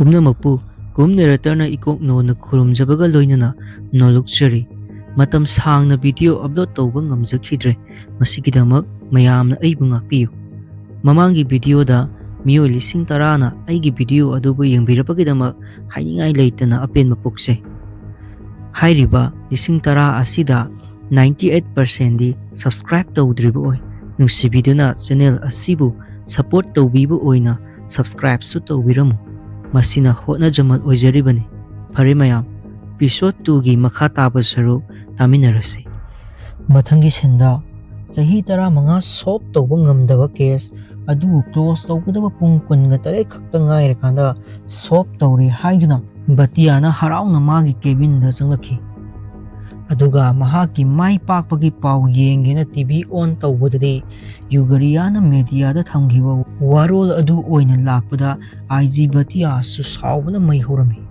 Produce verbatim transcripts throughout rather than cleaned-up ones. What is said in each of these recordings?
ꯄꯨꯝꯅꯃꯛꯄꯨ ꯀꯨꯝ ꯅꯦꯔꯦꯇꯔꯅ ꯏꯀꯣꯛ ꯅꯣꯟꯅ ꯈꯨꯔꯨꯝꯖꯕꯒ ꯂꯣꯏꯅꯅ ꯅꯣꯂꯨꯛꯆꯔꯤ꯫ ꯃꯇꯝ ꯁꯥꯡꯅ ꯚꯤꯗꯤꯑꯣ ꯑꯞꯂꯣꯗ ꯇꯧꯕ ꯉꯝꯖꯈꯤꯗ꯭ꯔꯦ꯫ ꯃꯁꯤꯒꯤꯗꯃꯛ ꯃꯌꯥꯝꯅ ꯑꯩꯕꯨ ꯉꯥꯛꯄꯤꯌꯨ꯫ ꯃꯃꯥꯡꯒꯤ ꯚꯤꯗꯤꯑꯣꯗ ꯃꯤꯑꯣꯏ ꯂꯤꯁꯤꯡ ꯇꯔꯥꯅ ꯑꯩꯒꯤ ꯚꯤꯗꯤꯑꯣ ꯑꯗꯨꯕꯨ ꯌꯦꯡꯕꯤꯔꯛꯄꯒꯤꯗꯃꯛ ꯍꯥꯏꯅꯤꯡꯉꯥꯏ ꯂꯩꯇꯅ ꯑꯄꯦꯟꯕ ꯄꯣꯛꯆꯩ꯫ ꯍꯥꯏꯔꯤꯕ ꯂꯤꯁꯤꯡ ꯇꯔꯥ ꯑꯁꯤꯗ ninety eight percentꯗꯤ subscribe ꯇꯧꯗ꯭ꯔꯤꯕ ꯑꯣꯏ꯫ ꯅꯨꯡꯁꯤꯕꯤꯗꯨꯅ ꯆꯦꯅꯦꯜ ꯑꯁꯤꯕꯨ support ꯇꯧꯕꯤꯕ ꯑꯣꯏꯅ subscribeꯁꯨ ꯇꯧꯕꯤꯔꯝꯃꯨ꯫ ꯃꯁꯤꯅ ꯍꯣꯠꯅꯖꯃꯜ ꯑꯣꯏꯖꯔꯤꯕꯅꯤ꯫ ꯐꯔꯦ ꯃꯌꯥꯝ, episode twoꯒꯤ ꯃꯈꯥ ꯇꯥꯕ ꯁꯔꯨꯛ ꯇꯥꯃꯤꯟꯅꯔꯁꯤ꯫ ꯃꯊꯪꯒꯤ ꯁꯤꯟꯗ ꯆꯍꯤ ꯇꯔꯥꯃꯉꯥ solve ꯇꯧꯕ ꯉꯝꯗꯕ case ꯑꯗꯨꯕꯨ close ꯇꯧꯒꯗꯕ ꯄꯨꯡ ꯀꯨꯟꯒ ꯇꯔꯦꯠ ꯈꯛꯇ ꯉꯥꯏꯔꯀꯥꯟꯗ solve ꯇꯧꯔꯦ ꯍꯥꯏꯗꯨꯅ ꯕꯇꯤꯌꯥꯅ ꯍꯔꯥꯎꯅ ꯃꯥꯒꯤ cabinꯗ ꯆꯪꯂꯛꯈꯤ꯫ ꯑꯗꯨꯒ ꯃꯍꯥꯛꯀꯤ ꯃꯥꯏ ꯄꯥꯛꯄꯒꯤ ꯄꯥꯎ ꯌꯦꯡꯒꯦꯅ TV on ꯇꯧꯕꯗꯗꯤ ꯌꯨꯒꯔꯤꯌꯥꯅ mediaꯗ ꯊꯝꯈꯤꯕ ꯋꯥꯔꯣꯜ ꯑꯗꯨ ꯑꯣꯏꯅ ꯂꯥꯛꯄꯗ IG ꯕꯇꯤꯌꯥꯁꯨ ꯁꯥꯎꯕꯅ ꯃꯩ ꯍꯧꯔꯝꯃꯤ꯫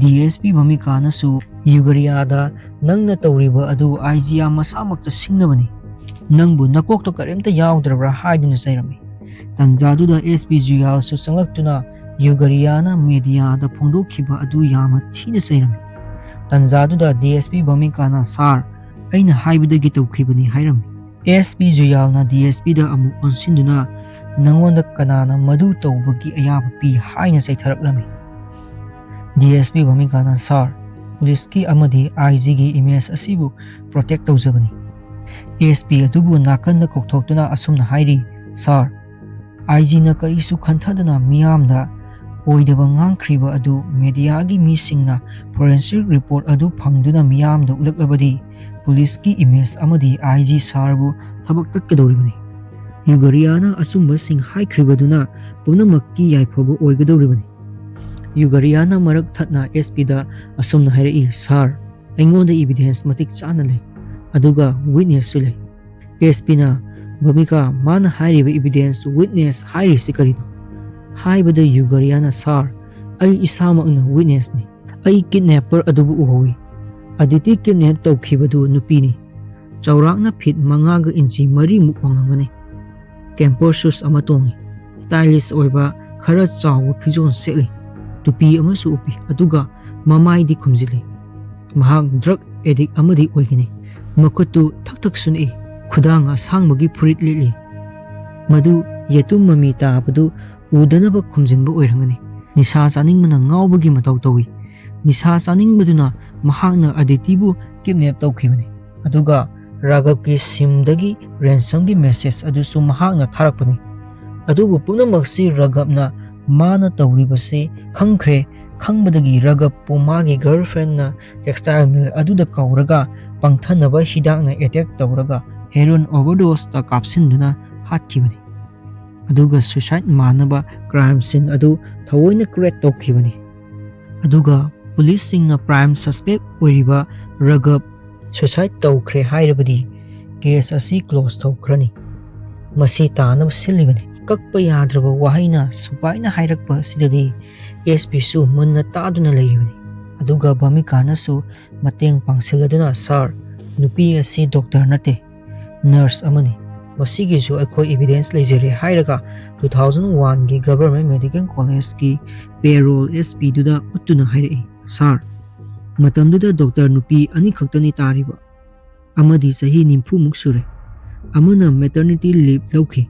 DSP ꯚꯃꯤꯀꯥꯅꯁꯨ ꯌꯨꯒꯔꯤꯌꯥꯗ "ꯅꯪꯅ ꯇꯧꯔꯤꯕ ꯑꯗꯨ IGR ꯃꯁꯥꯃꯛꯇ ꯁꯤꯡꯅꯕꯅꯤ꯫ ꯅꯪꯕꯨ ꯅꯀꯣꯛꯇ ꯀꯔꯤꯝꯇ ꯌꯥꯎꯗ꯭ꯔꯕ꯭ꯔꯥ?" ꯍꯥꯏꯗꯨꯅ ꯆꯩꯔꯝꯃꯤ꯫ ꯇꯟꯖꯥꯗꯨꯗ SP ꯖꯨꯌꯥꯜꯁꯨ ꯆꯪꯂꯛꯇꯨꯅ ꯌꯨꯒꯔꯤꯌꯥꯅ mediaꯗ ꯐꯣꯡꯗꯣꯛꯈꯤꯕ ꯑꯗꯨ ꯌꯥꯝꯅ ꯊꯤꯅ ꯆꯩꯔꯝꯃꯤ꯫ ꯇꯟꯖꯥꯗꯨꯗ DSP ꯚꯃꯤꯀꯥꯅ, "ꯁꯥꯔ, ꯑꯩꯅ ꯍꯥꯏꯕꯗꯒꯤ ꯇꯧꯈꯤꯕꯅꯤ" ꯍꯥꯏꯔꯝꯃꯤ꯫ SP ꯖꯨꯌꯥꯜꯅ DSPꯗ ꯑꯃꯨꯛ ꯑꯣꯟꯁꯤꯟꯗꯨꯅ, "ꯅꯉꯣꯟꯗ ꯀꯅꯥꯅ ꯃꯗꯨ ꯇꯧꯕꯒꯤ ꯑꯌꯥꯕ ꯄꯤ?" ꯍꯥꯏꯅ ꯆꯩꯊꯔꯛꯂꯝꯃꯤ꯫ DSP ꯚꯃꯤꯀꯥꯅ, "ꯁꯥꯔ, ꯄꯨꯂꯤꯁꯀꯤ ꯑꯃꯗꯤ IGꯒꯤ image ꯑꯁꯤꯕꯨ protect ꯇꯧꯖꯕꯅꯤ꯫" SP ꯑꯗꯨꯕꯨ ꯅꯥꯀꯟꯗ ꯀꯧꯊꯣꯛꯇꯨꯅ ꯑꯁꯨꯝꯅ ꯍꯥꯏꯔꯤ, "ꯁꯥꯔ, IGꯅ ꯀꯔꯤꯁꯨ ꯈꯟꯊꯗꯅ ꯃꯤꯌꯥꯝꯗ ꯑꯣꯏꯗꯕ ꯉꯥꯡꯈ꯭ꯔꯤꯕ ꯑꯗꯨ mediaꯒꯤ ꯃꯤꯁꯤꯡꯅ forensic report ꯑꯗꯨ ꯐꯪꯗꯨꯅ ꯃꯤꯌꯥꯝꯗ ꯎꯠꯂꯛꯂꯕꯗꯤ ꯄꯨꯂꯤꯁꯀꯤ image ꯑꯃꯗꯤ IG ꯁꯥꯔꯕꯨ ꯊꯕꯛ ꯇꯠꯀꯗꯧꯔꯤꯕꯅꯤ꯫ ꯌꯨꯒꯔꯤꯌꯥꯅ ꯑꯆꯨꯝꯕꯁꯤꯡ ꯍꯥꯏꯈ꯭ꯔꯤꯕꯗꯨꯅ ꯄꯨꯝꯅꯃꯛꯀꯤ ꯌꯥꯏꯐꯕ ꯑꯣꯏꯒꯗꯧꯔꯤꯕꯅꯤ꯫" ꯌꯨꯒꯔꯤꯌꯥꯅ ꯃꯔꯛ ꯊꯠꯅ SPꯗ ꯑꯁꯨꯝꯅ ꯍꯥꯏꯔꯛꯏ, "ꯁꯥꯔ, ꯑꯩꯉꯣꯟꯗ evidence ꯃꯇꯤꯛ ꯆꯥꯅ ꯂꯩ, ꯑꯗꯨꯒ witnessꯁꯨ ꯂꯩ꯫" SPꯅ, "ꯚꯃꯤꯀꯥ, ꯃꯥꯅ ꯍꯥꯏꯔꯤꯕ evidence, witness ꯍꯥꯏꯔꯤꯁꯤ ꯀꯔꯤꯅꯣ?" ꯍꯥꯏꯕꯗ ꯌꯨꯒꯔꯤꯌꯥꯅ, "ꯁꯥꯔ, ꯑꯩ ꯏꯁꯥꯃꯛꯅ witnessꯅꯤ꯫ ꯑꯩ kidnapper ꯑꯗꯨꯕꯨ ꯎꯍꯧꯏ꯫ ꯑꯗꯤꯇꯤ kidnap ꯇꯧꯈꯤꯕꯗꯨ ꯅꯨꯄꯤꯅꯤ꯫ ꯆꯥꯎꯔꯥꯛꯅ feet ꯃꯉꯥꯒ inch ꯃꯔꯤꯃꯨꯛ ꯋꯥꯡꯂꯝꯒꯅꯤ꯫ Camper shoes ꯑꯃ ꯇꯣꯡꯏ꯫ Stylish ꯑꯣꯏꯕ ꯈꯔ ꯆꯥꯎꯕ ꯐꯤꯖꯣꯜ ꯁꯦꯠꯂꯤ꯫ ꯇꯨꯄꯤ ꯑꯃꯁꯨ ꯎꯞꯄꯤ, ꯑꯗꯨꯒ ꯃꯃꯥꯏꯗꯤ ꯈꯨꯝꯖꯤꯜꯂꯤ꯫ ꯃꯍꯥꯛ ꯗ꯭ꯔꯒ ꯑꯦꯗꯤꯛ ꯑꯃꯗꯤ ꯑꯣꯏꯒꯅꯤ꯫ ꯃꯈꯨꯠꯇꯨ ꯊꯛ ꯊꯛ ꯁꯨꯅꯛꯏ, ꯈꯨꯗꯥꯡ ꯑꯁꯥꯡꯕꯒꯤ ꯐꯨꯔꯤꯠ ꯂꯤꯠꯂꯤ꯫ ꯃꯗꯨ ꯌꯦꯇꯨꯝ ꯃꯃꯤ ꯇꯥꯕꯗꯨ ꯎꯗꯅꯕ ꯈꯨꯝꯖꯤꯟꯕ ꯑꯣꯏꯔꯝꯒꯅꯤ꯫ ꯅꯤꯁꯥ ꯆꯥꯅꯤꯡꯕꯅ ꯉꯥꯎꯕꯒꯤ ꯃꯇꯧ ꯇꯧꯏ꯫ ꯅꯤꯁꯥ ꯆꯥꯅꯤꯡꯕꯗꯨꯅ ꯃꯍꯥꯛꯅ ꯑꯗꯤꯇꯤꯕꯨ ꯀꯤꯗꯅꯦꯞ ꯇꯧꯈꯤꯕꯅꯤ꯫ ꯑꯗꯨꯒ ꯔꯥꯒꯕꯀꯤ ꯁꯤꯝꯗꯒꯤ ꯔꯦꯟꯁꯝꯒꯤ ꯃꯦꯁꯦꯖ ꯑꯗꯨꯁꯨ ꯃꯍꯥꯛꯅ ꯊꯥꯔꯛꯄꯅꯤ꯫ ꯑꯗꯨꯕꯨ ꯄꯨꯝꯅꯃꯛꯁꯤ ꯔꯥꯒꯕꯅ ꯃꯥꯅ ꯇꯧꯔꯤꯕꯁꯤ ꯈꯪꯈ꯭ꯔꯦ꯫ ꯈꯪꯕꯗꯒꯤ ꯔꯥꯒꯕꯄꯨ ꯃꯥꯒꯤ ꯒꯔꯜꯐ꯭ꯔꯦꯟꯅ ꯇꯦꯛꯁꯇꯥꯏꯜ ꯃꯤꯜ ꯑꯗꯨꯗ ꯀꯧꯔꯒ ꯄꯪꯊꯅꯕ ꯍꯤꯗꯥꯛꯅ ꯑꯦꯇꯦꯛ ꯇꯧꯔꯒ ꯍꯦꯔꯣꯏꯟ ꯑꯣꯚꯔꯗꯣꯁꯇ ꯀꯥꯞꯁꯤꯟꯗꯨꯅ ꯍꯥꯠꯈꯤꯕꯅꯤ꯫ ꯑꯗꯨꯒ ꯁꯨꯏꯁꯥꯏꯗ ꯃꯥꯟꯅꯕ ꯀ꯭ꯔꯥꯏꯝ ꯁꯤꯟ ꯑꯗꯨ ꯊꯑꯣꯏꯅ ꯀ꯭ꯔꯤꯌꯦꯠ ꯇꯧꯈꯤꯕꯅꯤ꯫ ꯑꯗꯨꯒ ꯄꯨꯂꯤꯁꯁꯤꯡꯅ ꯄ꯭ꯔꯥꯏꯝ ꯁꯁꯄꯦꯛ ꯑꯣꯏꯔꯤꯕ ꯔꯥꯒꯕ ꯁꯨꯏꯁꯥꯏꯗ ꯇꯧꯈ꯭ꯔꯦ ꯍꯥꯏꯔꯕꯗꯤ ꯀꯦꯁ ꯑꯁꯤ ꯀ꯭ꯂꯣꯖ ꯇꯧꯈ꯭ꯔꯅꯤ꯫ ꯃꯁꯤ ꯇꯥꯅꯕ ꯁꯤꯜꯂꯤꯕꯅꯤ꯫ ꯀꯛꯄ ꯌꯥꯗ꯭ꯔꯕ ꯋꯥꯍꯩꯅ ꯁꯨꯒꯥꯏꯅ ꯍꯥꯏꯔꯛꯄ ꯑꯁꯤꯗꯗꯤ ꯑꯦꯁ ꯄꯤꯁꯨ ꯃꯨꯟꯅ ꯇꯥꯗꯨꯅ ꯂꯩꯔꯤꯕꯅꯤ꯫ ꯑꯗꯨꯒ ꯚꯃꯤꯀꯥꯅꯁꯨ ꯃꯇꯦꯡ ꯄꯥꯡꯁꯤꯜꯂꯗꯨꯅ, "ꯁꯥꯔ, ꯅꯨꯄꯤ ꯑꯁꯤ ꯗꯣꯛꯇꯔ ꯅꯠꯇꯦ, ꯅꯔꯁ ꯑꯃꯅꯤ꯫ ꯃꯁꯤꯒꯤꯁꯨ ꯑꯩꯈꯣꯏ ꯏꯕꯤꯗꯦꯟꯁ ꯂꯩꯖꯔꯦ" ꯍꯥꯏꯔꯒ ꯇꯨ ꯊꯥꯎꯖꯟ ꯋꯥꯟꯒꯤ ꯒꯚꯔꯟꯃꯦꯟ ꯃꯦꯗꯤꯀꯦꯜ ꯀꯣꯂꯦꯖꯀꯤ ꯄꯦꯔꯣꯜ ꯑꯦꯁ ꯄꯤꯗꯨꯗ ꯎꯠꯇꯨꯅ ꯍꯥꯏꯔꯛꯏ, "ꯁꯥꯔ, ꯃꯇꯝꯗꯨꯗ ꯗꯣꯛꯇꯔ ꯅꯨꯄꯤ ꯑꯅꯤꯈꯛꯇꯅꯤ ꯇꯥꯔꯤꯕ, ꯑꯃꯗꯤ ꯆꯍꯤ ꯅꯤꯐꯨꯃꯨꯛ ꯁꯨꯔꯦ, ꯑꯃꯅ ꯃꯦꯇꯔꯅꯤꯇꯤ ꯂꯤꯚ ꯂꯧꯈꯤ꯫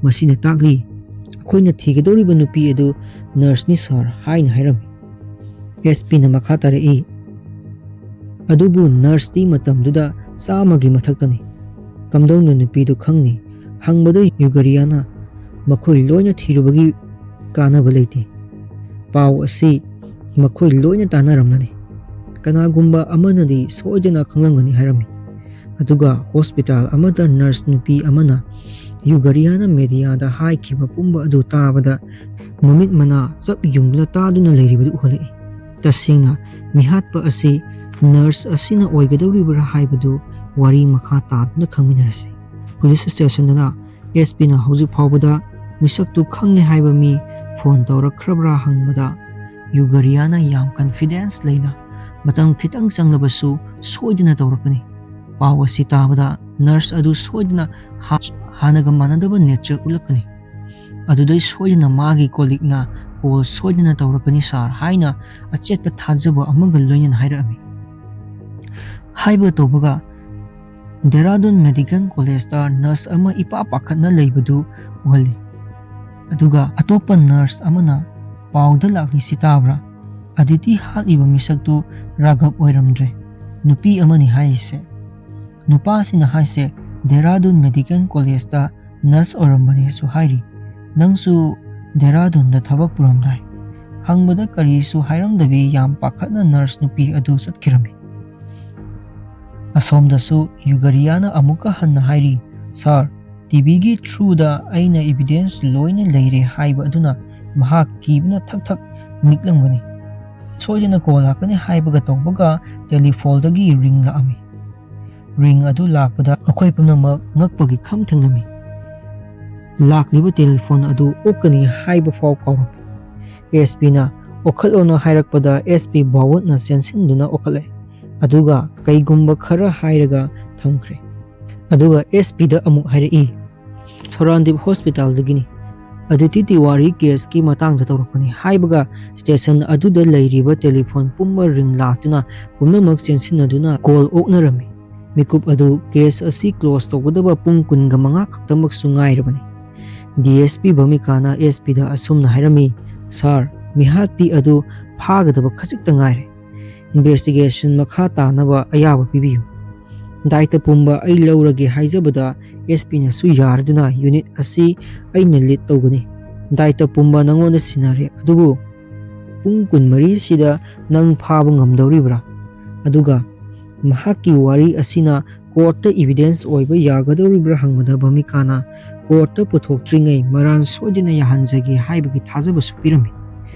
ꯃꯁꯤꯅ ꯇꯥꯛꯂꯤ ꯑꯩꯈꯣꯏꯅ ꯊꯤꯒꯗꯧꯔꯤꯕ ꯅꯨꯄꯤ ꯑꯗꯨ ꯅꯔꯁꯅꯤ ꯁꯥꯔ" ꯍꯥꯏꯅ ꯍꯥꯏꯔꯝꯃꯤ꯫ ꯑꯦꯁ ꯄꯤꯅ ꯃꯈꯥ ꯇꯥꯔꯛꯏ, "ꯑꯗꯨꯕꯨ ꯅꯔꯁꯇꯤ ꯃꯇꯝꯗꯨꯗ ꯆꯥꯝꯃꯒꯤ ꯃꯊꯛꯇꯅꯤ꯫ ꯀꯝꯗꯧꯅ ꯅꯨꯄꯤꯗꯨ ꯈꯪꯅꯤ? ꯍꯪꯕꯗ ꯌꯨꯒꯔꯤꯌꯥꯅ ꯃꯈꯣꯏ ꯂꯣꯏꯅ ꯊꯤꯔꯨꯕꯒꯤ ꯀꯥꯟꯅꯕ ꯂꯩꯇꯦ꯫ ꯄꯥꯎ ꯑꯁꯤ ꯃꯈꯣꯏ ꯂꯣꯏꯅ ꯇꯥꯟꯅꯔꯝꯂꯅꯤ꯫ ꯀꯅꯥꯒꯨꯝꯕ ꯑꯃꯅꯗꯤ ꯁꯣꯏꯗꯅ ꯈꯪꯂꯝꯒꯅꯤ" ꯍꯥꯏꯔꯝꯃꯤ꯫ ꯑꯗꯨꯒ ꯍꯣꯁꯄꯤꯇꯥꯜ ꯑꯃꯗ ꯅꯔꯁ ꯅꯨꯄꯤ ꯑꯃꯅ ꯌꯨꯒꯔꯤꯌꯥꯅ ꯃꯦꯗꯤꯌꯥꯗ ꯍꯥꯏꯈꯤꯕ ꯄꯨꯝꯕ ꯑꯗꯨ ꯇꯥꯕꯗ ꯃꯃꯤꯠ ꯃꯅꯥ ꯆꯞ ꯌꯨꯡꯗꯨꯅ ꯇꯥꯗꯨꯅ ꯂꯩꯔꯤꯕꯗꯨ ꯎꯍꯜꯂꯛꯏ꯫ ꯇꯁꯦꯡꯅ ꯃꯤꯍꯥꯠꯄ ꯑꯁꯤ ꯅꯔꯁ ꯑꯁꯤꯅ ꯑꯣꯏꯒꯗꯧꯔꯤꯕ꯭ꯔꯥ ꯍꯥꯏꯕꯗꯨ ꯋꯥꯔꯤ ꯃꯈꯥ ꯇꯥꯗꯨꯅ ꯈꯪꯃꯤꯟꯅꯔꯁꯤ꯫ ꯄꯨꯂꯤꯁ ꯁ꯭ꯇꯦꯁꯟꯗꯅ ꯑꯦꯁ ꯄꯤꯅ ꯍꯧꯖꯤꯛ ꯐꯥꯎꯕꯗ ꯃꯤꯁꯛꯇꯨ ꯈꯪꯉꯦ ꯍꯥꯏꯕ ꯃꯤ ꯐꯣꯟ ꯇꯧꯔꯛꯈ꯭ꯔꯕ꯭ꯔꯥ ꯍꯪꯕꯗ, ꯌꯨꯒꯔꯤꯌꯥꯅ ꯌꯥꯝ ꯀꯟꯐꯤꯗꯦꯟꯁ ꯂꯩꯅ ꯃꯇꯝ ꯈꯤꯇꯪ ꯆꯪꯂꯕꯁꯨ ꯁꯣꯏꯗꯅ ꯇꯧꯔꯛꯀꯅꯤ꯫ ꯄꯥꯎ ꯑꯁꯤ ꯇꯥꯕꯗ ꯅꯔꯁ ꯑꯗꯨ ꯁꯣꯏꯗꯅ ꯍꯥ-, ꯍꯥꯟꯅꯒ ꯃꯥꯟꯅꯗꯕ ꯅꯦꯆꯔ ꯎꯠꯂꯛꯀꯅꯤ꯫ ꯑꯗꯨꯗꯩ ꯁꯣꯏꯗꯅ ꯃꯥꯒꯤ ꯀꯣꯂꯤꯛꯅ ꯀꯣꯜ ꯁꯣꯏꯗꯅ ꯇꯧꯔꯛꯀꯅꯤ ꯁꯥꯔ" ꯍꯥꯏꯅ ꯑꯆꯦꯠꯄ ꯊꯥꯖꯕ ꯑꯃꯒ ꯂꯣꯏꯅꯅ ꯍꯥꯏꯔꯛꯑꯝꯃꯤ꯫ ꯍꯥꯏꯕ ꯇꯧꯕꯒ ꯗꯦꯔꯥꯗꯨꯟ ꯃꯦꯗꯤꯀꯦꯜ ꯀꯣꯂꯦꯖꯇ ꯅꯔꯁ ꯑꯃ ꯏꯄꯥ ꯄꯥꯈꯠꯅ ꯂꯩꯕꯗꯨ ꯎꯍꯜꯂꯤ꯫ ꯑꯗꯨꯒ ꯑꯇꯣꯞꯄ ꯅꯔꯁ ꯑꯃꯅ ꯄꯥꯎꯗ ꯂꯥꯛꯂꯤꯁꯤ ꯇꯥꯕ꯭ꯔꯥ? ꯑꯗꯤꯇꯤ ꯍꯥꯠꯂꯤꯕ ꯃꯤꯁꯛꯇꯨ ꯔꯥꯘꯕ ꯑꯣꯏꯔꯝꯗ꯭ꯔꯦ, ꯅꯨꯄꯤ ꯑꯃꯅꯤ ꯍꯥꯏꯔꯤꯁꯦ꯫ ꯅꯨꯄꯥꯁꯤꯅ ꯍꯥꯏꯁꯦ ꯗꯦꯔꯥꯗꯨꯟ ꯃꯦꯗꯤꯀꯦꯜ ꯀꯣꯂꯦꯖꯇ ꯅꯔꯁ ꯑꯣꯏꯔꯝꯕꯅꯦꯁꯨ ꯍꯥꯏꯔꯤ꯫ ꯅꯪꯁꯨ ꯗꯦꯔꯥꯗꯨꯟꯗ ꯊꯕꯛ ꯄꯨꯔꯝꯗꯥꯏ? ꯍꯪꯕꯗ ꯀꯔꯤꯁꯨ ꯍꯥꯏꯔꯝꯗꯕꯤ ꯌꯥꯝ ꯄꯥꯈꯠꯅ ꯅꯔꯁ ꯅꯨꯄꯤ ꯑꯗꯨ ꯆꯠꯈꯤꯔꯝꯃꯤ꯫ ꯑꯁꯣꯝꯗꯁꯨ ꯌꯨꯒꯔꯤꯌꯥꯅ ꯑꯃꯨꯛꯀ ꯍꯟꯅ ꯍꯥꯏꯔꯤ, "ꯁꯥꯔ, ꯇꯤꯚꯤꯒꯤ ꯊ꯭ꯔꯨꯗ ꯑꯩꯅ ꯏꯚꯤꯗꯦꯟꯁ ꯂꯣꯏꯅ ꯂꯩꯔꯦ" ꯍꯥꯏꯕ ꯑꯗꯨꯅ ꯃꯍꯥꯛ ꯀꯤꯕꯅ ꯊꯛ ꯊꯛ ꯅꯤꯛꯂꯝꯒꯅꯤ꯫ ꯁꯣꯏꯗꯅ ꯀꯣꯜ ꯂꯥꯛꯀꯅꯤ ꯍꯥꯏꯕꯒ ꯇꯧꯕꯒ ꯇꯦꯂꯤꯐꯣꯟꯗꯒꯤ ꯔꯤꯡ ꯂꯥꯛꯑꯝꯃꯤ꯫ ꯔꯤꯡ ꯑꯗꯨ ꯂꯥꯛꯄꯗ ꯑꯩꯈꯣꯏ ꯄꯨꯝꯅꯃꯛ ꯉꯛꯄꯒꯤ ꯈꯝ ꯊꯦꯡꯅꯝꯃꯤ꯫ ꯂꯥꯛꯂꯤꯕ ꯇꯦꯂꯤꯐꯣꯟ ꯑꯗꯨ ꯑꯣꯛꯀꯅꯤ ꯍꯥꯏꯕ ꯐꯥꯎ ꯀꯥꯎꯔꯝꯃꯤ꯫ ꯑꯦꯁ ꯄꯤꯅ "ꯑꯣꯛꯈꯠꯂꯣꯅ" ꯍꯥꯏꯔꯛꯄꯗ ꯑꯦꯁ ꯄꯤ ꯕꯥꯋꯠꯅ ꯆꯦꯟꯁꯤꯟꯗꯨꯅ ꯑꯣꯛꯈꯠꯂꯦ꯫ ꯑꯗꯨꯒ ꯀꯩꯒꯨꯝꯕ ꯈꯔ ꯍꯥꯏꯔꯒ ꯊꯝꯈ꯭ꯔꯦ꯫ ꯑꯗꯨꯒ ꯑꯦꯁ ꯄꯤꯗ ꯑꯃꯨꯛ ꯍꯥꯏꯔꯛꯏ, "ꯁꯣꯔꯥꯟꯗꯤꯞ ꯍꯣꯁꯄꯤꯇꯥꯜꯗꯒꯤꯅꯤ꯫ ꯑꯗꯤꯇꯤ ꯇꯤꯋꯥꯔꯤ ꯀꯦꯁꯀꯤ ꯃꯇꯥꯡꯗ ꯇꯧꯔꯛꯄꯅꯤ" ꯍꯥꯏꯕꯒ ꯁ꯭ꯇꯦꯁꯟ ꯑꯗꯨꯗ ꯂꯩꯔꯤꯕ ꯇꯦꯂꯤꯐꯣꯟ ꯄꯨꯝꯕ ꯔꯤꯡ ꯂꯥꯛꯇꯨꯅ ꯄꯨꯝꯅꯃꯛ ꯆꯦꯟꯁꯤꯟꯅꯗꯨꯅ ꯀꯣꯜ ꯑꯣꯛꯅꯔꯝꯃꯤ꯫ ꯃꯤꯀꯨꯞ ꯑꯗꯨ ꯀꯦꯁ ꯑꯁꯤ ꯀ꯭ꯂꯣꯖ ꯇꯧꯒꯗꯕ ꯄꯨꯡ ꯀꯨꯟꯒ ꯃꯉꯥ ꯈꯛꯇꯃꯛꯁꯨ ꯉꯥꯏꯔꯕꯅꯤ꯫ ꯗꯤ ꯑꯦꯁ ꯄꯤ ꯚꯃꯤꯀꯥꯅ ꯑꯦꯁ ꯄꯤꯗ ꯑꯁꯨꯝꯅ ꯍꯥꯏꯔꯝꯃꯤ, "ꯁꯥꯔ, ꯃꯤꯍꯥꯠꯄꯤ ꯑꯗꯨ ꯐꯥꯒꯗꯕ ꯈꯖꯤꯛꯇ ꯉꯥꯏꯔꯦ꯫ ꯏꯟꯚꯦꯁꯇꯤꯒꯦꯁꯟ ꯃꯈꯥ ꯇꯥꯅꯕ ꯑꯌꯥꯕ ꯄꯤꯕꯤꯌꯨ꯫ ꯗꯥꯏꯇ ꯄꯨꯝꯕ ꯑꯩ ꯂꯧꯔꯒꯦ" ꯍꯥꯏꯖꯕꯗ ꯑꯦꯁ ꯄꯤꯅꯁꯨ ꯌꯥꯔꯗꯨꯅ, "ꯌꯨꯅꯤꯠ ꯑꯁꯤ ꯑꯩꯅ ꯂꯤꯗ ꯇꯧꯒꯅꯤ꯫ ꯗꯥꯏꯇ ꯄꯨꯝꯕ ꯅꯉꯣꯟꯗ ꯁꯤꯟꯅꯔꯦ, ꯑꯗꯨꯕꯨ ꯄꯨꯡ ꯀꯨꯟꯃꯔꯤꯁꯤꯗ ꯅꯪ ꯐꯥꯕ ꯉꯝꯗꯧꯔꯤꯕ꯭ꯔꯥ? ꯑꯗꯨꯒ ꯃꯍꯥꯛꯀꯤ ꯋꯥꯔꯤ ꯑꯁꯤꯅ ꯀꯣꯔꯠꯇ ꯏꯚꯤꯗꯦꯟꯁ ꯑꯣꯏꯕ ꯌꯥꯒꯗꯧꯔꯤꯕ꯭ꯔꯥ?" ꯍꯪꯕꯗ ꯚꯃꯤꯀꯥꯅ ꯀꯣꯔꯠꯇ ꯄꯨꯊꯣꯛꯇ꯭ꯔꯤꯉꯩ ꯃꯔꯥꯜ ꯁꯣꯏꯗꯅ ꯌꯥꯍꯟꯖꯒꯦ ꯍꯥꯏꯕꯒꯤ ꯊꯥꯖꯕꯁꯨ ꯄꯤꯔꯝꯃꯤ꯫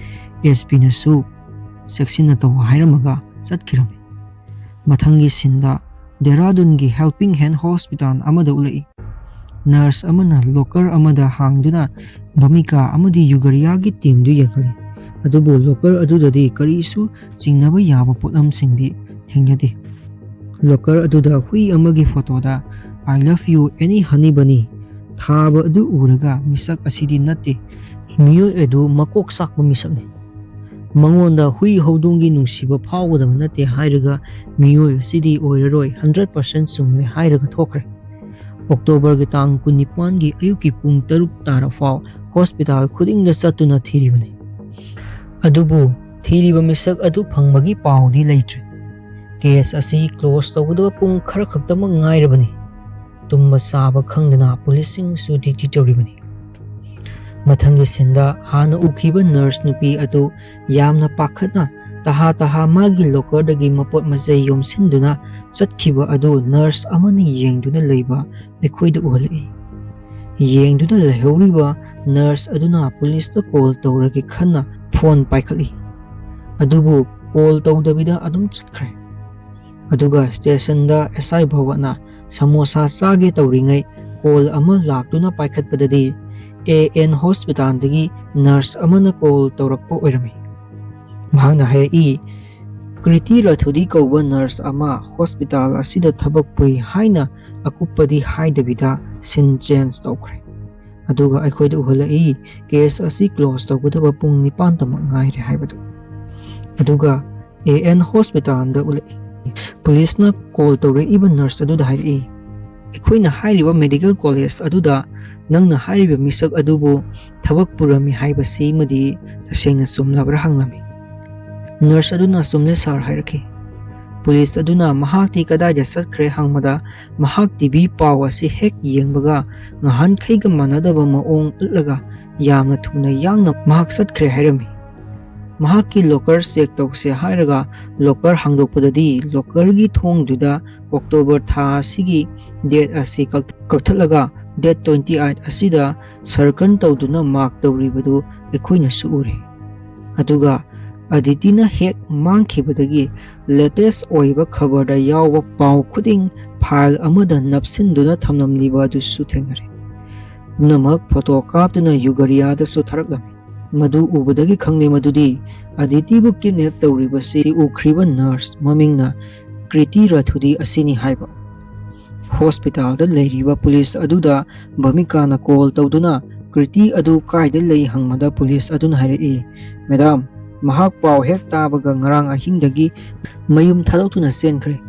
ꯑꯦꯁ ꯄꯤꯅꯁꯨ ꯆꯦꯛꯁꯤꯟꯅ ꯇꯧ ꯍꯥꯏꯔꯝꯃꯒ ꯆꯠꯈꯤꯔꯝꯃꯤ꯫ ꯃꯊꯪꯒꯤ ꯁꯤꯟꯗ ꯗꯦꯔꯥꯗꯨꯟꯒꯤ ꯍꯦꯜꯄꯤꯡ ꯍꯦꯟ ꯍꯣꯁꯄꯤꯇꯥꯜ ꯑꯃꯗ ꯎꯠꯂꯛꯏ꯫ ꯅꯔꯁ ꯑꯃꯅ ꯂꯣꯀꯔ ꯑꯃꯗ ꯍꯥꯡꯗꯨꯅ ꯚꯃꯤꯀꯥ ꯑꯃꯗꯤ ꯌꯨꯒꯔꯤꯌꯥꯒꯤ ꯇꯤꯝꯗꯨ ꯌꯦꯡꯍꯜꯂꯤ꯫ ꯑꯗꯨꯕꯨ ꯂꯣꯀꯔ ꯑꯗꯨꯗꯗꯤ ꯀꯔꯤꯁꯨ ꯆꯤꯡꯅꯕ ꯌꯥꯕ ꯄꯣꯠꯂꯝꯁꯤꯡꯗꯤ ꯊꯦꯡꯅꯗꯦ꯫ ꯂꯣꯀꯔ ꯑꯗꯨꯗ ꯍꯨꯏ ꯑꯃꯒꯤ ꯐꯣꯇꯣꯗ "I love you, Annie Honeybunny" ꯊꯥꯕ ꯑꯗꯨ ꯎꯔꯒ ꯃꯤꯁꯛ ꯑꯁꯤꯗꯤ ꯅꯠꯇꯦ, ꯃꯤꯑꯣꯏ ꯑꯗꯨ ꯃꯀꯣꯛ ꯆꯥꯛꯄ ꯃꯤꯁꯛꯅꯤ꯫ ꯃꯉꯣꯟꯗ ꯍꯨꯏ ꯍꯧꯗꯣꯡꯒꯤ ꯅꯨꯡꯁꯤꯕ ꯐꯥꯎꯒꯗꯕ ꯅꯠꯇꯦ ꯍꯥꯏꯔꯒ ꯃꯤꯑꯣꯏ ꯑꯁꯤꯗꯤ ꯑꯣꯏꯔꯔꯣꯏ, ꯍꯟꯗ꯭ꯔꯦꯠ ꯄꯥꯔꯁꯦꯟ ꯆꯨꯝꯂꯦ ꯍꯥꯏꯔꯒ ꯊꯣꯛꯈ꯭ꯔꯦ꯫ ꯑꯣꯛꯇꯣꯕꯔꯒꯤ ꯇꯥꯡ ꯀꯨꯟꯅꯤꯄꯥꯟꯒꯤ ꯑꯌꯨꯛꯀꯤ ꯄꯨꯡ ꯇꯔꯨꯛ ꯇꯥꯔꯐꯥꯎ ꯍꯣꯁꯄꯤꯇꯥꯜ ꯈꯨꯗꯤꯡꯗ ꯆꯠꯇꯨꯅ ꯊꯤꯔꯤꯕꯅꯤ꯫ ꯑꯗꯨꯕꯨ ꯊꯤꯔꯤꯕ ꯃꯤꯁꯛ ꯑꯗꯨ ꯐꯪꯕꯒꯤ ꯄꯥꯎꯗꯤ ꯂꯩꯇ꯭ꯔꯦ꯫ ꯀꯦꯁ ꯑꯁꯤ ꯀ꯭ꯂꯣꯖ ꯇꯧꯒꯗꯕ ꯄꯨꯡ ꯈꯔ ꯈꯛꯇꯃꯛ ꯉꯥꯏꯔꯕꯅꯤ꯫ ꯇꯨꯝꯕ ꯆꯥꯕ ꯈꯪꯗꯅ ꯄꯨꯂꯤꯁꯁꯤꯡꯁꯨ ꯗ꯭ꯌꯨꯇꯤ ꯇꯧꯔꯤꯕꯅꯤ꯫ ꯃꯊꯪꯒꯤ ꯁꯤꯟꯗ ꯍꯥꯟꯅ ꯎꯈꯤꯕ ꯅꯔꯁ ꯅꯨꯄꯤ ꯑꯗꯨ ꯌꯥꯝꯅ ꯄꯥꯈꯠꯅ ꯇꯍꯥ ꯇꯍꯥ ꯃꯥꯒꯤ ꯂꯣꯀꯔꯗꯒꯤ ꯃꯄꯣꯠ ꯃꯆꯩ ꯌꯣꯝꯁꯤꯟꯗꯨꯅ ꯆꯠꯈꯤꯕ ꯑꯗꯨ ꯅꯔꯁ ꯑꯃꯅ ꯌꯦꯡꯗꯨꯅ ꯂꯩꯕ ꯑꯩꯈꯣꯏꯗ ꯎꯍꯜꯂꯛꯏ꯫ ꯌꯦꯡꯗꯨꯅ ꯂꯩꯍꯧꯔꯤꯕ ꯅꯔꯁ ꯑꯗꯨꯅ ꯄꯨꯂꯤꯁꯇ ꯀꯣꯜ ꯇꯧꯔꯒꯦ ꯈꯟꯅ ꯐꯣꯟ ꯄꯥꯏꯈꯠꯂꯤ꯫ ꯑꯗꯨꯕꯨ ꯀꯣꯜ ꯇꯧꯗꯕꯤꯗ ꯑꯗꯨꯝ ꯆꯠꯈ꯭ꯔꯦ꯫ ꯑꯗꯨꯒ ꯁ꯭ꯇꯦꯁꯟꯗ ꯑꯦꯁ ꯑꯥꯏ ꯚꯒꯠꯅ ꯁꯃꯣꯁꯥ ꯆꯥꯒꯦ ꯇꯧꯔꯤꯉꯩ ꯀꯣꯜ ꯑꯃ ꯂꯥꯛꯇꯨꯅ ꯄꯥꯏꯈꯠꯄꯗꯗꯤ ꯑꯦ ꯑꯦꯟ ꯍꯣꯁꯄꯤꯇꯥꯜꯗꯒꯤ ꯅꯔꯁ ꯑꯃꯅ ꯀꯣꯜ ꯇꯧꯔꯛꯄ ꯑꯣꯏꯔꯝꯃꯤ꯫ ꯃꯍꯥꯛꯅ ꯍꯥꯏꯔꯛꯏ, ꯀ꯭ꯔꯤꯇꯤ ꯔꯥꯊꯨꯗꯤ ꯀꯧꯕ ꯅꯔꯁ ꯑꯃ ꯍꯣꯁꯄꯤꯇꯥꯜ ꯑꯁꯤꯗ ꯊꯕꯛ ꯄꯨꯏ ꯍꯥꯏꯅ ꯑꯀꯨꯞꯄꯗꯤ ꯍꯥꯏꯗꯕꯤꯗ ꯁꯤꯟ ꯆꯦꯟꯖ ꯇꯧꯈ꯭ꯔꯦ꯫ ꯑꯗꯨꯒ ꯑꯩꯈꯣꯏꯗ ꯎꯍꯜꯂꯛꯏ ꯀꯦꯁ ꯑꯁꯤ ꯀ꯭ꯂꯣꯖ ꯇꯧꯒꯗꯕ ꯄꯨꯡ ꯅꯤꯄꯥꯟꯇꯃꯛ ꯉꯥꯏꯔꯦ ꯍꯥꯏꯕꯗꯨ꯫ ꯑꯗꯨꯒ ꯑꯦ ꯑꯦꯟ ꯍꯣꯁꯄꯤꯇꯥꯜꯗ ꯎꯠꯂꯛꯏ꯫ ꯄꯨꯂꯤꯁꯅ ꯀꯣꯜ ꯇꯧꯔꯛꯏꯕ ꯅꯔꯁ ꯑꯗꯨꯗ ꯍꯥꯏꯔꯛꯏ, ꯑꯩꯈꯣꯏꯅ ꯍꯥꯏꯔꯤꯕ ꯃꯦꯗꯤꯀꯦꯜ ꯀꯣꯂꯦꯖ ꯑꯗꯨꯗ ꯅꯪꯅ ꯍꯥꯏꯔꯤꯕ ꯃꯤꯁꯛ ꯑꯗꯨꯕꯨ ꯊꯕꯛ ꯄꯨꯔꯝꯃꯤ ꯍꯥꯏꯕꯁꯤꯃꯗꯤ ꯇꯁꯦꯡꯅ ꯆꯨꯝꯂꯕ꯭ꯔꯥ ꯍꯪꯂꯝꯃꯤ꯫ ꯅꯔꯁ ꯑꯗꯨꯅ ꯆꯨꯝꯂꯦ ꯁꯥꯔ ꯍꯥꯏꯔꯛꯈꯤ꯫ ꯄꯨꯂꯤꯁ ꯑꯗꯨꯅ ꯃꯍꯥꯛꯇꯤ ꯀꯗꯥꯏꯗ ꯆꯠꯈ꯭ꯔꯦ ꯍꯪꯕꯗ ꯃꯍꯥꯛ ꯇꯤ ꯚꯤ ꯄꯥꯎ ꯑꯁꯤ ꯍꯦꯛ ꯌꯦꯡꯕꯒ ꯉꯍꯥꯟꯈꯩꯒ ꯃꯥꯟꯅꯗꯕ ꯃꯑꯣꯡ ꯎꯠꯂꯒ ꯌꯥꯝꯅ ꯊꯨꯅ ꯌꯥꯡꯅ ꯃꯍꯥꯛ ꯆꯠꯈ꯭ꯔꯦ ꯍꯥꯏꯔꯝꯃꯤ꯫ ꯃꯍꯥꯛꯀꯤ ꯂꯣꯀꯔ ꯆꯦꯛ ꯇꯧꯁꯦ ꯍꯥꯏꯔꯒ ꯂꯣꯀꯔ ꯍꯥꯡꯗꯣꯛꯄꯗꯗꯤ ꯂꯣꯀꯔꯒꯤ ꯊꯣꯡꯗꯨꯗ ꯑꯣꯛꯇꯣꯕꯔ ꯊꯥ ꯑꯁꯤꯒꯤ ꯗꯦꯠ ꯑꯁꯤ ꯀꯛ-, ꯀꯛꯊꯠꯂꯒ ꯗꯦꯠ ꯇ꯭ꯋꯦꯟꯇꯤ ꯑꯩꯠ ꯑꯁꯤꯗ ꯁꯔꯀꯟ ꯇꯧꯗꯨꯅ ꯃꯥꯔꯛ ꯇꯧꯔꯤꯕꯗꯨ ꯑꯩꯈꯣꯏꯅꯁꯨ ꯎꯔꯦ꯫ ꯑꯗꯨꯒ ꯑꯗꯤꯇꯤꯅ ꯍꯦꯛ ꯃꯥꯡꯈꯤꯕꯗꯒꯤ ꯂꯦꯇꯦꯁ ꯑꯣꯏꯕ ꯈꯕꯔꯗ ꯌꯥꯎꯕ ꯄꯥꯎ ꯈꯨꯗꯤꯡ ꯐꯥꯏꯜ ꯑꯃꯗ ꯅꯞꯁꯤꯟꯗꯨꯅ ꯊꯝꯂꯝꯂꯤꯕ ꯑꯗꯨꯁꯨ ꯊꯦꯡꯅꯔꯦ꯫ ꯄꯨꯝꯅꯃꯛ ꯐꯣꯇꯣ ꯀꯥꯞꯇꯨꯅ ꯌꯨꯒꯔꯤꯌꯥꯗꯁꯨ ꯊꯥꯔꯛꯂꯝꯃꯤ꯫ ꯃꯗꯨ ꯎꯕꯗꯒꯤ ꯈꯪꯂꯦ ꯃꯗꯨꯗꯤ ꯑꯗꯤꯇꯤꯕꯨ ꯀꯤꯗꯅꯦꯞ ꯇꯧꯔꯤꯕꯁꯤ ꯎꯈ꯭ꯔꯤꯕ ꯅꯔꯁ ꯃꯃꯤꯡꯅ ꯀ꯭ꯔꯤꯇꯤ ꯔꯥꯊꯨꯗꯤ ꯑꯁꯤꯅꯤ ꯍꯥꯏꯕ꯫ ꯍꯣꯁꯄꯤꯇꯥꯜꯗ ꯂꯩꯔꯤꯕ ꯄꯨꯂꯤꯁ ꯑꯗꯨꯗ ꯚꯃꯤꯀꯥꯅ ꯀꯣꯜ ꯇꯧꯗꯨꯅ ꯀ꯭ꯔꯤꯇꯤ ꯑꯗꯨ ꯀꯥꯏꯗ ꯂꯩ ꯍꯪꯕꯗ ꯄꯨꯂꯤꯁ ꯑꯗꯨꯅ ꯍꯥꯏꯔꯛꯏ, "ꯃꯦꯗꯥꯝ, ꯃꯍꯥꯛ ꯄꯥꯎ ꯍꯦꯛ ꯇꯥꯕꯒ ꯉꯔꯥꯡ ꯑꯍꯤꯡꯗꯒꯤ ꯃꯌꯨꯝ ꯊꯥꯗꯣꯛꯇꯨꯅ ꯆꯦꯟꯈ꯭ꯔꯦ꯫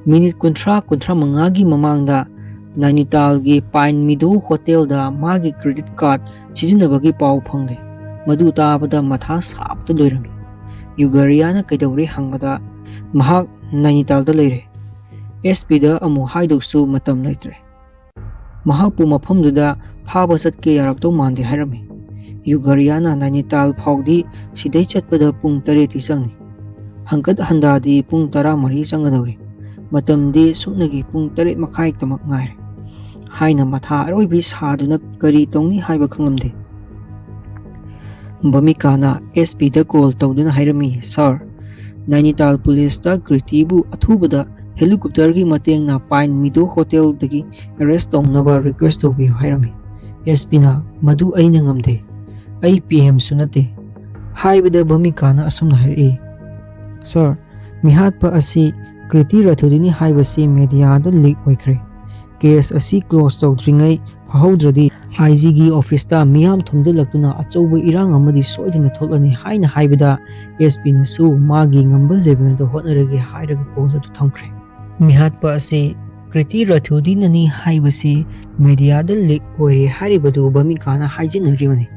ꯃꯤꯅꯤꯠ ꯀꯨꯟꯊ꯭ꯔꯥ, ꯀꯨꯟꯊ꯭ꯔꯥ ꯃꯉꯥꯒꯤ ꯃꯃꯥꯡꯗ ꯅꯥꯏꯅꯤꯇꯥꯜꯒꯤ ꯄꯥꯏꯟ ꯃꯤꯗꯣ ꯍꯣꯇꯦꯜꯗ ꯃꯥꯒꯤ ꯀ꯭ꯔꯦꯗꯤꯠ ꯀꯥꯔꯗ ꯁꯤꯖꯤꯟꯅꯕꯒꯤ ꯄꯥꯎ ꯐꯪꯂꯦ꯫ ꯃꯗꯨ ꯇꯥꯕꯗ ꯃꯊꯥ ꯁꯥꯕꯗ ꯂꯣꯏꯔꯝꯃꯤ꯫ ꯌꯨꯒꯔꯤꯌꯥꯅ ꯀꯩꯗꯧꯔꯦ ꯍꯪꯕꯗ ꯃꯍꯥꯛ ꯅꯥꯏꯅꯤꯇꯥꯜꯗ ꯂꯩꯔꯦ꯫ ꯑꯦꯁ ꯄꯤꯗ ꯑꯃꯨꯛ ꯍꯥꯏꯗꯧꯁꯨ ꯃꯇꯝ ꯂꯩꯇ꯭ꯔꯦ꯫ ꯃꯍꯥꯛꯄꯨ ꯃꯐꯝꯗꯨꯗ ꯐꯥꯕ ꯆꯠꯀꯦ ꯌꯥꯔꯛꯇꯧ ꯃꯥꯟꯗꯦ" ꯍꯥꯏꯔꯝꯃꯤ꯫ ꯌꯨꯒꯔꯤꯌꯥꯅ ꯅꯥꯏꯅꯤꯇꯥꯜ ꯐꯥꯎꯗꯤ ꯁꯤꯗꯩ ꯆꯠꯄꯗ ꯄꯨꯡ ꯇꯔꯦꯠꯇꯤ ꯆꯪꯅꯤ꯫ ꯍꯪꯀꯠ ꯍꯟꯗꯥꯗꯤ ꯄꯨꯡ ꯇꯔꯥꯃꯔꯤ ꯆꯪꯒꯗꯧꯔꯤ꯫ ꯃꯇꯝꯗꯤ ꯁꯨꯞꯅꯒꯤ ꯄꯨꯡ ꯇꯔꯦꯠ ꯃꯈꯥꯏꯇꯃꯛ ꯉꯥꯏꯔꯦ ꯍꯥꯏꯅ ꯃꯊꯥ ꯑꯔꯣꯏꯕꯤ ꯁꯥꯗꯨꯅ ꯀꯔꯤ ꯇꯧꯅꯤ ꯍꯥꯏꯕ ꯈꯪꯂꯝꯗꯦ꯫ ꯕꯃꯤꯀꯥꯅ ꯑꯦꯁ ꯄꯤꯗ ꯀꯣꯜ ꯇꯧꯗꯨꯅ ꯍꯥꯏꯔꯝꯃꯤ, "ꯁꯥꯔ, ꯅꯥꯏꯅꯤꯇꯥꯜ ꯄꯨꯂꯤꯁꯇ ꯀ꯭ꯔꯤꯇꯤꯕꯨ ꯑꯊꯨꯕꯗ ꯍꯦꯂꯤꯀꯣꯞꯇꯔꯒꯤ ꯃꯇꯦꯡꯅ ꯄꯥꯏꯟ ꯃꯤꯗꯣ ꯍꯣꯇꯦꯜꯗꯒꯤ ꯑꯦꯔꯦꯁ ꯇꯧꯅꯕ ꯔꯤꯀ꯭ꯋꯦꯁ ꯇꯧꯕꯤꯌꯨ" ꯍꯥꯏꯔꯝꯃꯤ꯫ ꯑꯦꯁ ꯄꯤꯅ, "ꯃꯗꯨ ꯑꯩꯅ ꯉꯝꯗꯦ, ꯑꯩ ꯄꯤ ꯑꯦꯝꯁꯨ ꯅꯠꯇꯦ" ꯍꯥꯏꯕꯗ ꯕꯃꯤꯀꯥꯅ ꯑꯁꯨꯝꯅ ꯍꯥꯏꯔꯛꯏ, "ꯁꯥꯔ, ꯃꯤꯍꯥꯠꯄ ꯑꯁꯤ ꯀ꯭ꯔꯤꯇꯤ ꯔꯥꯊꯨꯗꯤꯅꯤ ꯍꯥꯏꯕꯁꯤ ꯃꯦꯗꯤꯌꯥꯗ ꯂꯤꯛ ꯑꯣꯏꯈ꯭ꯔꯦ꯫ ꯀꯦꯁ ꯑꯁꯤ ꯀ꯭ꯂꯣꯖ ꯇꯧꯗ꯭ꯔꯤꯉꯩ ꯐꯥꯍꯧꯗ꯭ꯔꯗꯤ ꯑꯥꯏ ꯖꯤꯒꯤ ꯑꯣꯐꯤꯁꯇ ꯃꯤꯌꯥꯝ ꯊꯣꯝꯖꯤꯜꯂꯛꯇꯨꯅ ꯑꯆꯧꯕ ꯏꯔꯥꯡ ꯑꯃꯗꯤ ꯁꯣꯏꯗꯅ ꯊꯣꯛꯂꯅꯤ" ꯍꯥꯏꯅ ꯍꯥꯏꯕꯗ ꯑꯦꯁ ꯄꯤꯅꯁꯨ ꯃꯥꯒꯤ ꯉꯝꯕ ꯂꯦꯚꯦꯜꯗ ꯍꯣꯠꯅꯔꯒꯦ ꯍꯥꯏꯔꯒ ꯀꯣꯜ ꯑꯗꯨ ꯊꯝꯈ꯭ꯔꯦ꯫ ꯃꯤꯍꯥꯠꯄ ꯑꯁꯤ ꯀ꯭ꯔꯤꯇꯤ ꯔꯥꯊꯨꯗꯤꯅꯅꯤ ꯍꯥꯏꯕꯁꯤ ꯃꯦꯗꯤꯌꯥꯗ ꯂꯤꯛ ꯑꯣꯏꯔꯦ ꯍꯥꯏꯔꯤꯕꯗꯨ ꯕꯃꯤꯀꯥꯅ ꯍꯥꯏꯖꯤꯟꯅꯔꯤꯕꯅꯤ꯫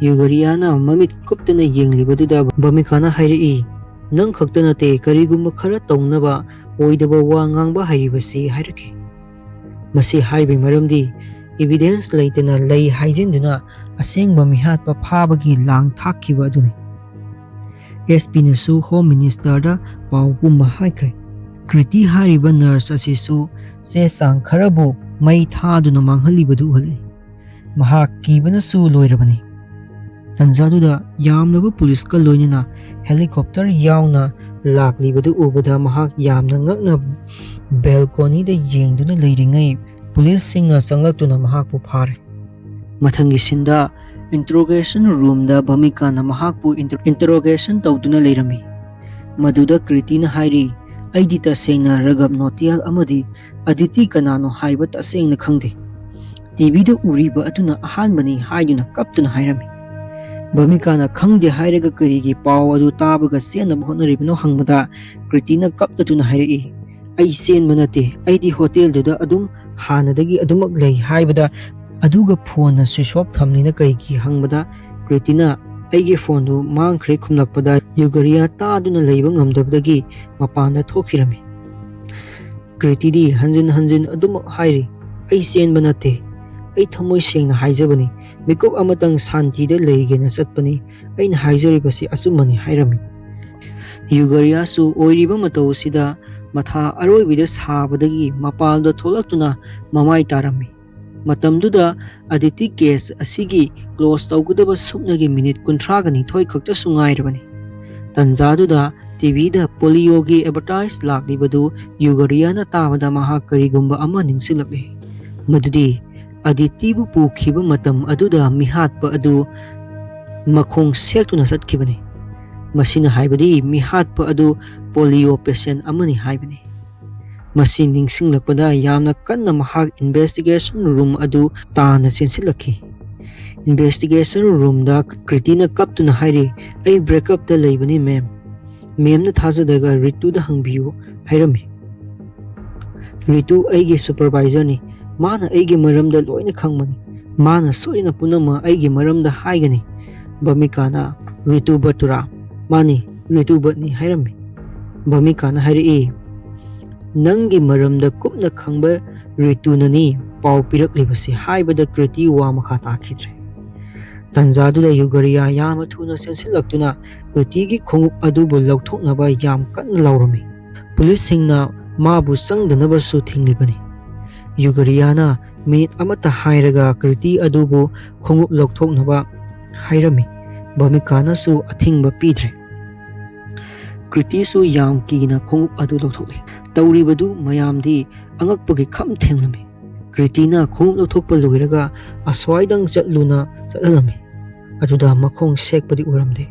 ꯌꯨꯒꯔꯤꯌꯥꯅ ꯃꯃꯤꯠ ꯀꯨꯞꯇꯅ ꯌꯦꯡꯂꯤꯕꯗꯨꯗ ꯕꯃꯤꯀꯥꯅ ꯍꯥꯏꯔꯛꯏ, "ꯅꯪ ꯈꯛꯇ ꯅꯠꯇꯦ, ꯀꯔꯤꯒꯨꯝꯕ ꯈꯔ ꯇꯧꯅꯕ ꯑꯣꯏꯗꯕ ꯋꯥ ꯉꯥꯡꯕ ꯍꯩꯔꯤꯕꯁꯤ" ꯍꯥꯏꯔꯛꯈꯤ꯫ ꯃꯁꯤ ꯍꯥꯏꯕꯒꯤ ꯃꯔꯝꯗꯤ ꯏꯕꯤꯗꯦꯟꯁ ꯂꯩꯇꯅ ꯂꯩ ꯍꯥꯏꯖꯤꯟꯗꯨꯅ ꯑꯁꯦꯡꯕ ꯃꯤꯍꯥꯠꯄ ꯐꯥꯕꯒꯤ ꯂꯥꯡ ꯊꯥꯛꯈꯤꯕ ꯑꯗꯨꯅꯤ꯫ ꯑꯦꯁ ꯄꯤꯅꯁꯨ ꯍꯣꯝ ꯃꯤꯅꯤꯁꯇꯔꯗ ꯄꯥꯎ ꯄꯨꯝꯕ ꯍꯥꯏꯈ꯭ꯔꯦ꯫ ꯀ꯭ꯔꯤꯇꯤ ꯍꯥꯏꯔꯤꯕ ꯅꯔꯁ ꯑꯁꯤꯁꯨ ꯆꯦ ꯆꯥꯡ ꯈꯔꯕꯨ ꯃꯩ ꯊꯥꯗꯨꯅ ꯃꯥꯡꯍꯜꯂꯤꯕꯗꯨ ꯎꯍꯜꯂꯤ꯫ ꯃꯍꯥꯛ ꯀꯤꯕꯅꯁꯨ ꯂꯣꯏꯔꯕꯅꯤ꯫ ꯇꯟꯖꯥꯗꯨꯗ ꯌꯥꯝꯂꯕ ꯄꯨꯂꯤꯁꯀ ꯂꯣꯏꯅꯅ ꯍꯦꯂꯤꯀꯣꯞꯇꯔ ꯌꯥꯎꯅ ꯂꯥꯛꯂꯤꯕꯗꯨ ꯎꯕꯗ ꯃꯍꯥꯛ ꯌꯥꯝꯅ ꯉꯛꯅ ꯕꯦꯜꯀꯣꯅꯤꯗ ꯌꯦꯡꯗꯨꯅ ꯂꯩꯔꯤꯉꯩ ꯄꯨꯂꯤꯁꯁꯤꯡꯅ ꯆꯪꯂꯛꯇꯨꯅ ꯃꯍꯥꯛꯄꯨ ꯐꯥꯔꯦ꯫ ꯃꯊꯪꯒꯤ ꯁꯤꯟꯗ ꯏꯟꯇꯔꯣꯒꯦꯁꯟ ꯔꯨꯝꯗ ꯚꯃꯤꯀꯥꯅ ꯃꯍꯥꯛꯄꯨ ꯏꯟꯇꯔꯣꯒꯦꯁꯟ ꯇꯧꯗꯨꯅ ꯂꯩꯔꯝꯃꯤ꯫ ꯃꯗꯨꯗ ꯀ꯭ꯔꯤꯇꯤꯅ ꯍꯥꯏꯔꯤ, "ꯑꯩꯗꯤ ꯇꯁꯦꯡꯅ ꯔꯒꯕ ꯅꯣꯇꯤꯌꯥꯜ ꯑꯃꯗꯤ ꯑꯗꯤꯇꯤ ꯀꯅꯥꯅꯣ ꯍꯥꯏꯕ ꯇꯁꯦꯡꯅ ꯈꯪꯗꯦ꯫ ꯇꯤꯚꯤꯗ ꯎꯔꯤꯕ ꯑꯗꯨꯅ ꯑꯍꯥꯟꯕꯅꯤ ꯍꯥꯏꯗꯨꯅ ꯀꯞꯇꯨꯅ ꯍꯥꯏꯔꯝꯃꯤ꯫ ꯚꯃꯤꯀꯥꯅ ꯈꯪꯗꯦ ꯍꯥꯏꯔꯒ ꯀꯔꯤꯒꯤ ꯄꯥꯎ ꯑꯗꯨ ꯇꯥꯕꯒ ꯆꯦꯟꯅꯕ ꯍꯣꯠꯅꯔꯤꯕꯅꯣ ꯍꯪꯕꯗ ꯀ꯭ꯔꯤꯇꯤꯅ ꯀꯞꯇꯗꯨꯅ ꯍꯥꯏꯔꯛꯏ, "ꯑꯩ ꯆꯦꯟꯕ ꯅꯠꯇꯦ, ꯑꯩꯗꯤ ꯍꯣꯇꯦꯜꯗꯨꯗ ꯑꯗꯨꯝ ꯍꯥꯟꯅꯗꯒꯤ ꯑꯗꯨꯃꯛ ꯂꯩ" ꯍꯥꯏꯕꯗ, "ꯑꯗꯨꯒ ꯐꯣꯟꯅ ꯁ꯭ꯋꯤꯆ ꯑꯣꯐ ꯊꯝꯂꯤꯅ ꯀꯩꯒꯤ?" ꯍꯪꯕꯗ ꯀ꯭ꯔꯤꯇꯤꯅ, "ꯑꯩꯒꯤ ꯐꯣꯟꯗꯨ ꯃꯥꯡꯈ꯭ꯔꯦ" ꯈꯨꯝꯂꯛꯄꯗ ꯌꯨꯒꯔꯤꯌꯥ ꯇꯥꯗꯨꯅ ꯂꯩꯕ ꯉꯝꯗꯕꯗꯒꯤ ꯃꯄꯥꯟꯗ ꯊꯣꯛꯈꯤꯔꯝꯃꯤ꯫ ꯀ꯭ꯔꯤꯇꯤꯗꯤ ꯍꯟꯖꯤꯟ ꯍꯟꯖꯤꯟ ꯑꯗꯨꯃꯛ ꯍꯥꯏꯔꯤ, "ꯑꯩ ꯆꯦꯟꯕ ꯅꯠꯇꯦ, ꯑꯩ ꯊꯃꯣꯏ ꯁꯦꯡꯅ ꯍꯥꯏꯖꯕꯅꯤ, ꯃꯤꯀꯨꯞ ꯑꯃꯇꯪ ꯁꯥꯟꯇꯤꯗ ꯂꯩꯒꯦꯅ ꯆꯠꯄꯅꯤ, ꯑꯩꯅ ꯍꯥꯏꯖꯔꯤꯕꯁꯤ ꯑꯆꯨꯝꯕꯅꯤ" ꯍꯥꯏꯔꯝꯃꯤ꯫ ꯌꯨꯒꯔꯤꯌꯥꯁꯨ ꯑꯣꯏꯔꯤꯕ ꯃꯇꯧ ꯑꯁꯤꯗ ꯃꯊꯥ ꯑꯔꯣꯏꯕꯤꯗ ꯁꯥꯕꯗꯒꯤ ꯃꯄꯥꯜꯗ ꯊꯣꯛꯂꯛꯇꯨꯅ ꯃꯃꯥꯏ ꯇꯥꯔꯝꯃꯤ꯫ ꯃꯇꯝꯗꯨꯗ ꯑꯗꯤꯇꯤ ꯀꯦꯁ ꯑꯁꯤꯒꯤ ꯀ꯭ꯂꯣꯖ ꯇꯧꯒꯗꯕ ꯁꯨꯞꯅꯒꯤ ꯃꯤꯅꯤꯠ ꯀꯨꯟꯊ꯭ꯔꯥꯒ ꯅꯤꯊꯣꯏ ꯈꯛꯇꯁꯨ ꯉꯥꯏꯔꯕꯅꯤ꯫ ꯇꯟꯖꯥꯗꯨꯗ ꯇꯤꯚꯤꯗ ꯄꯣꯂꯤꯑꯣꯒꯤ ꯑꯦꯗꯚꯔꯇꯥꯏꯖ ꯂꯥꯛꯂꯤꯕꯗꯨ ꯌꯨꯒꯔꯤꯌꯥꯅ ꯇꯥꯕꯗ ꯃꯍꯥꯛ ꯀꯔꯤꯒꯨꯝꯕ ꯑꯃ ꯅꯤꯡꯁꯤꯡꯂꯛꯂꯦ꯫ ꯃꯗꯨꯗꯤ ꯑꯗꯤꯇꯤꯕꯨ ꯄꯨꯈꯤꯕ ꯃꯇꯝ ꯑꯗꯨꯗ ꯃꯤꯍꯥꯠꯄ ꯑꯗꯨ ꯃꯈꯣꯡ ꯁꯦꯛꯇꯨꯅ ꯆꯠꯈꯤꯕꯅꯤ꯫ ꯃꯁꯤꯅ ꯍꯥꯏꯕꯗꯤ ꯃꯤꯍꯥꯠꯄ ꯑꯗꯨ ꯄꯣꯂꯤꯑꯣ ꯄꯦꯁꯦꯟ ꯑꯃꯅꯤ ꯍꯥꯏꯕꯅꯤ꯫ ꯃꯁꯤ ꯅꯤꯡꯁꯤꯡꯂꯛꯄꯗ ꯌꯥꯝꯅ ꯀꯟꯅ ꯃꯍꯥꯛ ꯏꯟꯚꯦꯁꯇꯤꯒꯦꯁꯟ ꯔꯨꯝ ꯑꯗꯨ ꯇꯥꯟꯅ ꯆꯦꯟꯁꯤꯜꯂꯛꯈꯤ꯫ ꯏꯟꯚꯦꯁꯇꯤꯒꯦꯁꯟ ꯔꯨꯝꯗ ꯀ꯭ꯔꯤꯇꯤꯅ ꯀꯞꯇꯨꯅ ꯍꯥꯏꯔꯤ, "ꯑꯩ ꯕ꯭ꯔꯦꯛꯑꯞꯇ ꯂꯩꯕꯅꯤ, ꯃꯦꯝ꯫ ꯃꯦꯝꯅ ꯊꯥꯖꯗ꯭ꯔꯒ ꯔꯤꯇꯨꯗ ꯍꯪꯕꯤꯌꯨ" ꯍꯥꯏꯔꯝꯃꯤ꯫ "ꯔꯤꯇꯨ ꯑꯩꯒꯤ ꯁꯨꯄꯔꯚꯥꯏꯖꯔꯅꯤ꯫ ꯃꯥꯅ ꯑꯩꯒꯤ ꯃꯔꯝꯗ ꯂꯣꯏꯅ ꯈꯪꯕꯅꯤ꯫ ꯃꯥꯅ ꯁꯣꯏꯗꯅ ꯄꯨꯝꯅꯃꯛ ꯑꯩꯒꯤ ꯃꯔꯝꯗ ꯍꯥꯏꯒꯅꯤ"꯫ ꯚꯃꯤꯀꯥꯅ, "ꯔꯤꯇꯨ ꯕꯠꯇꯨꯔꯥ?" "ꯃꯥꯅꯤ, ꯔꯤꯇꯨ ꯕꯠꯅꯤ" ꯍꯥꯏꯔꯝꯃꯤ꯫ ꯚꯃꯤꯀꯥꯅ ꯍꯥꯏꯔꯛꯏ, "ꯅꯪꯒꯤ ꯃꯔꯝꯗ ꯀꯨꯞꯅ ꯈꯪꯕ ꯔꯤꯇꯨꯅꯅꯤ ꯄꯥꯎ ꯄꯤꯔꯛꯂꯤꯕꯁꯤ" ꯍꯥꯏꯕꯗ ꯀ꯭ꯔꯤꯇꯤ ꯋꯥ ꯃꯈꯥ ꯇꯥꯈꯤꯗ꯭ꯔꯦ꯫ ꯇꯟꯖꯥꯗꯨꯗ ꯌꯨꯒꯔꯤꯌꯥ ꯌꯥꯝꯅ ꯊꯨꯅ ꯆꯦꯟꯁꯤꯜꯂꯛꯇꯨꯅ ꯀ꯭ꯔꯤꯇꯤꯒꯤ ꯈꯣꯡꯎꯞ ꯑꯗꯨꯕꯨ ꯂꯧꯊꯣꯛꯅꯕ ꯌꯥꯝ ꯀꯟꯅ ꯂꯥꯎꯔꯝꯃꯤ꯫ ꯄꯨꯂꯤꯁꯁꯤꯡꯅ ꯃꯥꯕꯨ ꯆꯪꯗꯅꯕꯁꯨ ꯊꯤꯡꯂꯤꯕꯅꯤ꯫ ꯌꯨꯒꯔꯤꯌꯥꯅ ꯃꯤꯅꯤꯠ ꯑꯃꯠꯇ ꯍꯥꯏꯔꯒ ꯀ꯭ꯔꯤꯇꯤ ꯑꯗꯨꯕꯨ ꯈꯣꯡꯎꯞ ꯂꯧꯊꯣꯛꯅꯕ ꯍꯥꯏꯔꯝꯃꯤ꯫ ꯚꯃꯤꯀꯥꯅꯁꯨ ꯑꯊꯤꯡꯕ ꯄꯤꯗ꯭ꯔꯦ꯫ ꯀ꯭ꯔꯤꯇꯤꯁꯨ ꯌꯥꯝ ꯀꯤꯅ ꯈꯣꯡꯎꯞ ꯑꯗꯨ ꯂꯧꯊꯣꯛꯂꯦ꯫ ꯇꯧꯔꯤꯕꯗꯨ ꯃꯌꯥꯝꯗꯤ ꯑꯉꯛꯄꯒꯤ ꯈꯝ ꯊꯦꯡꯂꯝꯃꯤ꯫ ꯀ꯭ꯔꯤꯇꯤꯅ ꯈꯣꯡꯎꯞ ꯂꯧꯊꯣꯛꯄ ꯂꯣꯏꯔꯒ ꯑꯁ꯭ꯋꯥꯏꯗꯪ ꯆꯠꯂꯨꯅ ꯆꯠꯍꯜꯂꯝꯃꯤ꯫ ꯑꯗꯨꯗ ꯃꯈꯣꯡ ꯁꯦꯛꯄꯗꯤ ꯎꯔꯝꯗꯦ꯫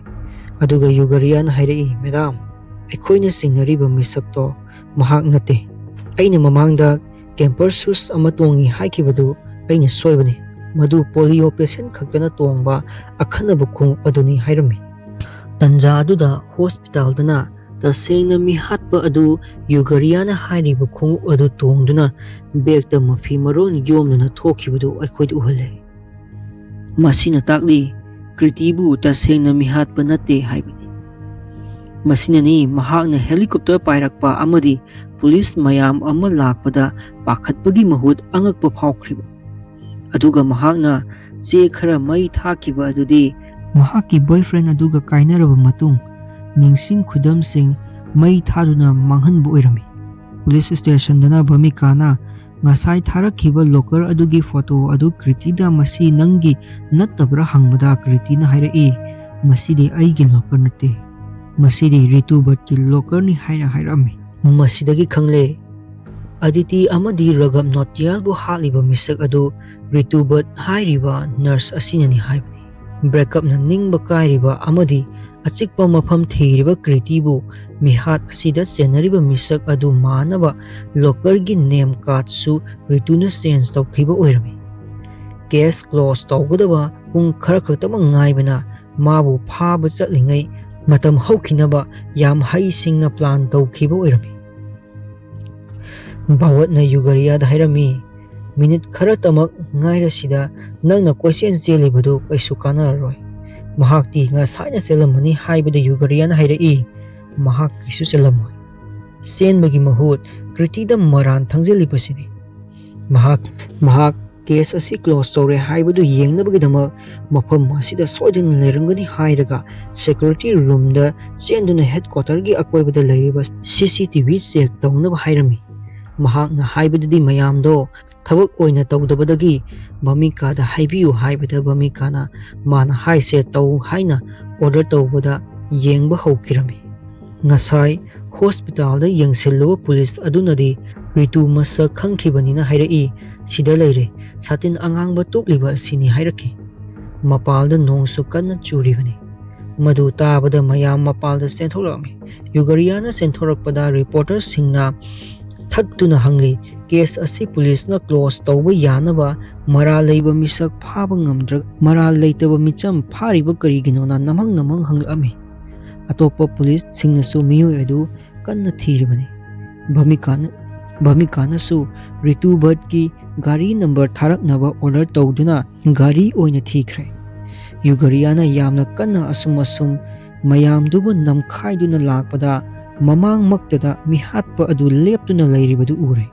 ꯑꯗꯨꯒ ꯌꯨꯒꯔꯤꯌꯥꯅ ꯍꯥꯏꯔꯛꯏ, "ꯃꯦꯗꯥꯝ, ꯑꯩꯈꯣꯏꯅ ꯆꯤꯡꯅꯔꯤꯕ ꯃꯤꯁꯛꯇꯣ ꯃꯍꯥꯛ ꯅꯠꯇꯦ꯫ ꯑꯩꯅ ꯃꯃꯥꯡꯗ ꯀꯦꯝꯄꯔ ꯁꯨꯁ ꯑꯃ ꯇꯣꯡꯏ ꯍꯥꯏꯈꯤꯕꯗꯨ "ꯑꯩꯅ ꯁꯣꯏꯕꯅꯤ, ꯃꯗꯨ ꯄꯣꯂꯤꯑꯣ ꯄꯦꯁꯦꯟ ꯈꯛꯇꯅ ꯇꯣꯡꯕ ꯑꯈꯟꯅꯕ ꯈꯣꯡꯎꯞ ꯑꯗꯨꯅꯤ" ꯍꯥꯏꯔꯝꯃꯤ꯫ ꯇꯟꯖꯥ ꯑꯗꯨꯗ ꯍꯣꯁꯄꯤꯇꯥꯜꯗꯅ ꯇꯁꯦꯡꯅ ꯃꯤꯍꯥꯠꯄ ꯑꯗꯨ ꯌꯨꯒꯔꯤꯌꯥꯅ ꯍꯥꯏꯔꯤꯕ ꯈꯣꯡꯎꯞ ꯑꯗꯨ ꯇꯣꯡꯗꯨꯅ ꯕꯦꯒꯇ ꯃꯐꯤ ꯃꯔꯣꯟ ꯌꯣꯝꯗꯨꯅ ꯊꯣꯛꯈꯤꯕꯗꯨ ꯑꯩꯈꯣꯏꯗ ꯎꯍꯜꯂꯦ꯫ ꯃꯁꯤꯅ ꯇꯥꯛꯂꯤ, ꯀ꯭ꯔꯤꯇꯤꯕꯨ ꯇꯁꯦꯡꯅ ꯃꯤꯍꯥꯠꯄ ꯅꯠꯇꯦ ꯍꯥꯏꯕꯅꯤ꯫ ꯃꯁꯤꯅꯅꯤ ꯃꯍꯥꯛꯅ ꯍꯦꯂꯤꯀꯣꯞꯇꯔ ꯄꯥꯏꯔꯛꯄ ꯑꯃꯗꯤ ꯄꯨꯂꯤꯁ ꯃꯌꯥꯝ ꯑꯃ ꯂꯥꯛꯄꯗ ꯄꯥꯈꯠꯄꯒꯤ ꯃꯍꯨꯠ ꯑꯉꯛꯄ ꯐꯥꯎꯈ꯭ꯔꯤꯕ꯫ ꯑꯗꯨꯒ ꯃꯍꯥꯛꯅ ꯆꯦ ꯈꯔ ꯃꯩ ꯊꯥꯈꯤꯕ ꯑꯗꯨꯗꯤ ꯃꯍꯥꯛꯀꯤ ꯕꯣꯏꯐ꯭ꯔꯦꯟ ꯑꯗꯨꯒ ꯀꯥꯏꯅꯔꯕ ꯃꯇꯨꯡ ꯅꯤꯡꯁꯤꯡ ꯈꯨꯗꯝꯁꯤꯡ ꯃꯩ ꯊꯥꯗꯨꯅ ꯃꯥꯡꯍꯟꯕ ꯑꯣꯏꯔꯝꯃꯤ꯫ ꯄꯨꯂꯤꯁ ꯁ꯭ꯇꯦꯁꯟꯗꯅ ꯚꯃꯤꯀꯥꯅ ꯉꯁꯥꯏ ꯊꯥꯔꯛꯈꯤꯕ ꯂꯣꯀꯔ ꯑꯗꯨꯒꯤ ꯐꯣꯇꯣ ꯑꯗꯨ ꯀ꯭ꯔꯤꯇꯤꯗ "ꯃꯁꯤ ꯅꯪꯒꯤ ꯅꯠꯇꯕ꯭ꯔꯥ?" ꯍꯪꯕꯗ ꯀ꯭ꯔꯤꯇꯤꯅ ꯍꯥꯏꯔꯛꯏ, "ꯃꯁꯤꯗꯤ ꯑꯩꯒꯤ ꯂꯣꯀꯔ ꯅꯠꯇꯦ, ꯃꯁꯤꯗꯤ ꯔꯤꯇꯨ ꯕꯠꯀꯤ ꯂꯣꯀꯔꯅꯤ" ꯍꯥꯏꯅ ꯍꯥꯏꯔꯛꯑꯝꯃꯤ꯫ ꯃꯁꯤꯗꯒꯤ ꯈꯪꯂꯦ, ꯑꯗꯤꯇꯤ ꯑꯃꯗꯤ ꯔꯒꯕ ꯅꯣꯇꯤꯌꯥꯜꯕꯨ ꯍꯥꯠꯂꯤꯕ ꯃꯤꯁꯛ ꯑꯗꯨ ꯔꯤꯇꯨ ꯕꯠ ꯍꯥꯏꯔꯤꯕ ꯅꯔꯁ ꯑꯁꯤꯅꯅꯤ ꯍꯥꯏꯕꯅꯤ꯫ ꯕ꯭ꯔꯦꯀꯞꯅ ꯅꯤꯡꯕ ꯀꯥꯏꯔꯤꯕ ꯑꯃꯗꯤ ꯑꯆꯤꯛꯄ ꯃꯐꯝ ꯊꯤꯔꯤꯕ ꯀ꯭ꯔꯤꯇꯤꯕꯨ ꯃꯤꯍꯥꯠ ꯑꯁꯤꯗ ꯆꯦꯟꯅꯔꯤꯕ ꯃꯤꯁꯛ ꯑꯗꯨ ꯃꯥꯟꯅꯕ ꯂꯣꯀꯔꯒꯤ ꯅꯦꯝ ꯀꯥꯔꯗꯁꯨ ꯔꯤꯇꯨꯅ ꯆꯦꯟꯖ ꯇꯧꯈꯤꯕ ꯑꯣꯏꯔꯝꯃꯤ꯫ ꯀꯦꯁ ꯀ꯭ꯂꯣꯖ ꯇꯧꯒꯗꯕ ꯄꯨꯡ ꯈꯔ ꯈꯛꯇꯃꯛ ꯉꯥꯏꯕꯅ ꯃꯥꯕꯨ ꯐꯥꯕ ꯆꯠꯂꯤꯉꯩ ꯃꯇꯝ ꯍꯧꯈꯤꯅꯕ ꯌꯥꯝ ꯍꯩꯁꯤꯡꯅ ꯄ꯭ꯂꯥꯟ ꯇꯧꯈꯤꯕ ꯑꯣꯏꯔꯝꯃꯤ꯫ ꯚꯥꯋꯠꯅ ꯌꯨꯒꯔꯤꯌꯥꯗ ꯍꯥꯏꯔꯝꯃꯤ, "ꯃꯤꯅꯤꯠ ꯈꯔꯇꯃꯛ ꯉꯥꯏꯔꯁꯤꯗ ꯅꯪꯅ ꯀꯣꯏꯆꯦꯟ ꯆꯦꯜꯂꯤꯕꯗꯨ ꯀꯩꯁꯨ ꯀꯥꯟꯅꯔꯔꯣꯏ꯫ ꯃꯍꯥꯛꯇꯤ ꯉꯁꯥꯏꯅ ꯆꯦꯜꯂꯝꯃꯅꯤ" ꯍꯥꯏꯕꯗ ꯌꯨꯒꯔꯤꯌꯥꯅ ꯍꯥꯏꯔꯛꯏ, "ꯃꯍꯥꯛ ꯀꯩꯁꯨ ꯆꯦꯜꯂꯝꯃꯣꯏ꯫ ꯆꯦꯟꯕꯒꯤ ꯃꯍꯨꯠ ꯀ꯭ꯔꯤꯇꯤꯗ ꯃꯔꯥꯟ ꯊꯪꯖꯤꯜꯂꯤꯕꯁꯤꯅꯤ꯫ ꯃꯍꯥꯛ, ꯃꯍꯥꯛ ꯀꯦꯁ ꯑꯁꯤ ꯀ꯭ꯂꯣꯖ ꯇꯧꯔꯦ ꯍꯥꯏꯕꯗꯨ ꯌꯦꯡꯅꯕꯒꯤꯗꯃꯛ ꯃꯐꯝ ꯑꯁꯤꯗ ꯁꯣꯏꯗꯅ ꯂꯩꯔꯝꯒꯅꯤ" ꯍꯥꯏꯔꯒ ꯁꯦꯀ꯭ꯌꯨꯔꯤꯇꯤ ꯔꯨꯝꯗ ꯆꯦꯟꯗꯨꯅ ꯍꯦꯗꯀ꯭ꯋꯥꯇꯔꯒꯤ ꯑꯀꯣꯏꯕꯗ ꯂꯩꯔꯤꯕ ꯁꯤ ꯁꯤ ꯇꯤ ꯚꯤ ꯆꯦꯛ ꯇꯧꯅꯕ ꯍꯥꯏꯔꯝꯃꯤ꯫ ꯃꯍꯥꯛꯅ ꯍꯥꯏꯕꯗꯗꯤ ꯃꯌꯥꯝꯗꯣ ꯊꯕꯛ ꯑꯣꯏꯅ ꯇꯧꯗꯕꯗꯒꯤ ꯚꯃꯤꯀꯥꯗ ꯍꯥꯏꯕꯤꯌꯨ ꯍꯥꯏꯕꯗ ꯚꯃꯤꯀꯥꯅ ꯃꯥꯅ ꯍꯥꯏꯁꯦ ꯇꯧ ꯍꯥꯏꯅ ꯑꯣꯔꯗꯔ ꯇꯧꯕꯗ ꯌꯦꯡꯕ ꯍꯧꯈꯤꯔꯝꯃꯤ꯫ ꯉꯁꯥꯏ ꯍꯣꯁꯄꯤꯇꯥꯜꯗ ꯌꯦꯡꯁꯤꯜꯂꯨꯕ ꯄꯨꯂꯤꯁ ꯑꯗꯨꯅꯗꯤ ꯔꯤꯇꯨ ꯃꯁꯛ ꯈꯪꯈꯤꯕꯅꯤꯅ ꯍꯥꯏꯔꯛꯏ, "ꯁꯤꯗ ꯂꯩꯔꯦ, ꯁꯥꯇꯤꯟ ꯑꯉꯥꯡꯕ ꯇꯨꯞꯂꯤꯕ ꯑꯁꯤꯅꯤ" ꯍꯥꯏꯔꯛꯈꯤ꯫ ꯃꯄꯥꯜꯗ ꯅꯣꯡꯁꯨ ꯀꯟꯅ ꯆꯨꯔꯤꯕꯅꯤ꯫ ꯃꯗꯨ ꯇꯥꯕꯗ ꯃꯌꯥꯝ ꯃꯄꯥꯜꯗ ꯆꯦꯟꯊꯣꯛꯂꯛꯂꯝꯃꯤ꯫ ꯌꯨꯒꯔꯤꯌꯥꯅ ꯆꯦꯟꯊꯣꯔꯛꯄꯗ ꯔꯤꯄꯣꯔꯇꯔꯁꯤꯡꯅ ꯊꯠꯇꯨꯅ ꯍꯪꯂꯤ, "ꯀꯦꯁ ꯑꯁꯤ ꯄꯨꯂꯤꯁꯅ ꯀ꯭ꯂꯣꯖ ꯇꯧꯕ ꯌꯥꯅꯕ ꯃꯔꯥꯜ ꯂꯩꯕ ꯃꯤꯁꯛ ꯐꯥꯕ ꯉꯝꯗ꯭ꯔꯒ ꯃꯔꯥꯜ ꯂꯩꯇꯕ ꯃꯤꯆꯝ ꯐꯥꯔꯤꯕ ꯀꯔꯤꯒꯤꯅꯣꯅ ꯅꯝꯍꯪ ꯅꯝꯍꯪ ꯍꯪꯂꯛꯑꯝꯃꯤ꯫ ꯑꯇꯣꯞꯄ ꯄꯨꯂꯤꯁꯁꯤꯡꯅꯁꯨ ꯃꯤꯑꯣꯏ ꯑꯗꯨ ꯀꯟꯅ ꯊꯤꯔꯤꯕꯅꯤ꯫ ꯚꯃꯤꯀꯥꯅ ꯚꯃꯤꯀꯥꯅꯁꯨ ꯔꯤꯇꯨ ꯚꯠꯀꯤ ꯒꯥꯔꯤ ꯅꯝꯕꯔ ꯊꯥꯔꯛꯅꯕ ꯑꯣꯔꯗꯔ ꯇꯧꯗꯨꯅ ꯒꯥꯔꯤ ꯑꯣꯏꯅ ꯊꯤꯈ꯭ꯔꯦ꯫ ꯌꯨꯒꯔꯤꯌꯥꯅ ꯌꯥꯝꯅ ꯀꯟꯅ ꯑꯁꯨꯝ ꯑꯁꯨꯝ ꯃꯌꯥꯝꯗꯨꯕꯨ ꯅꯝꯈꯥꯏꯗꯨꯅ ꯂꯥꯛꯄꯗ ꯃꯃꯥꯡꯃꯛꯇꯗ ꯃꯤꯍꯥꯠꯄ ꯑꯗꯨ ꯂꯦꯞꯇꯨꯅ ꯂꯩꯔꯤꯕꯗꯨ ꯎꯔꯦ꯫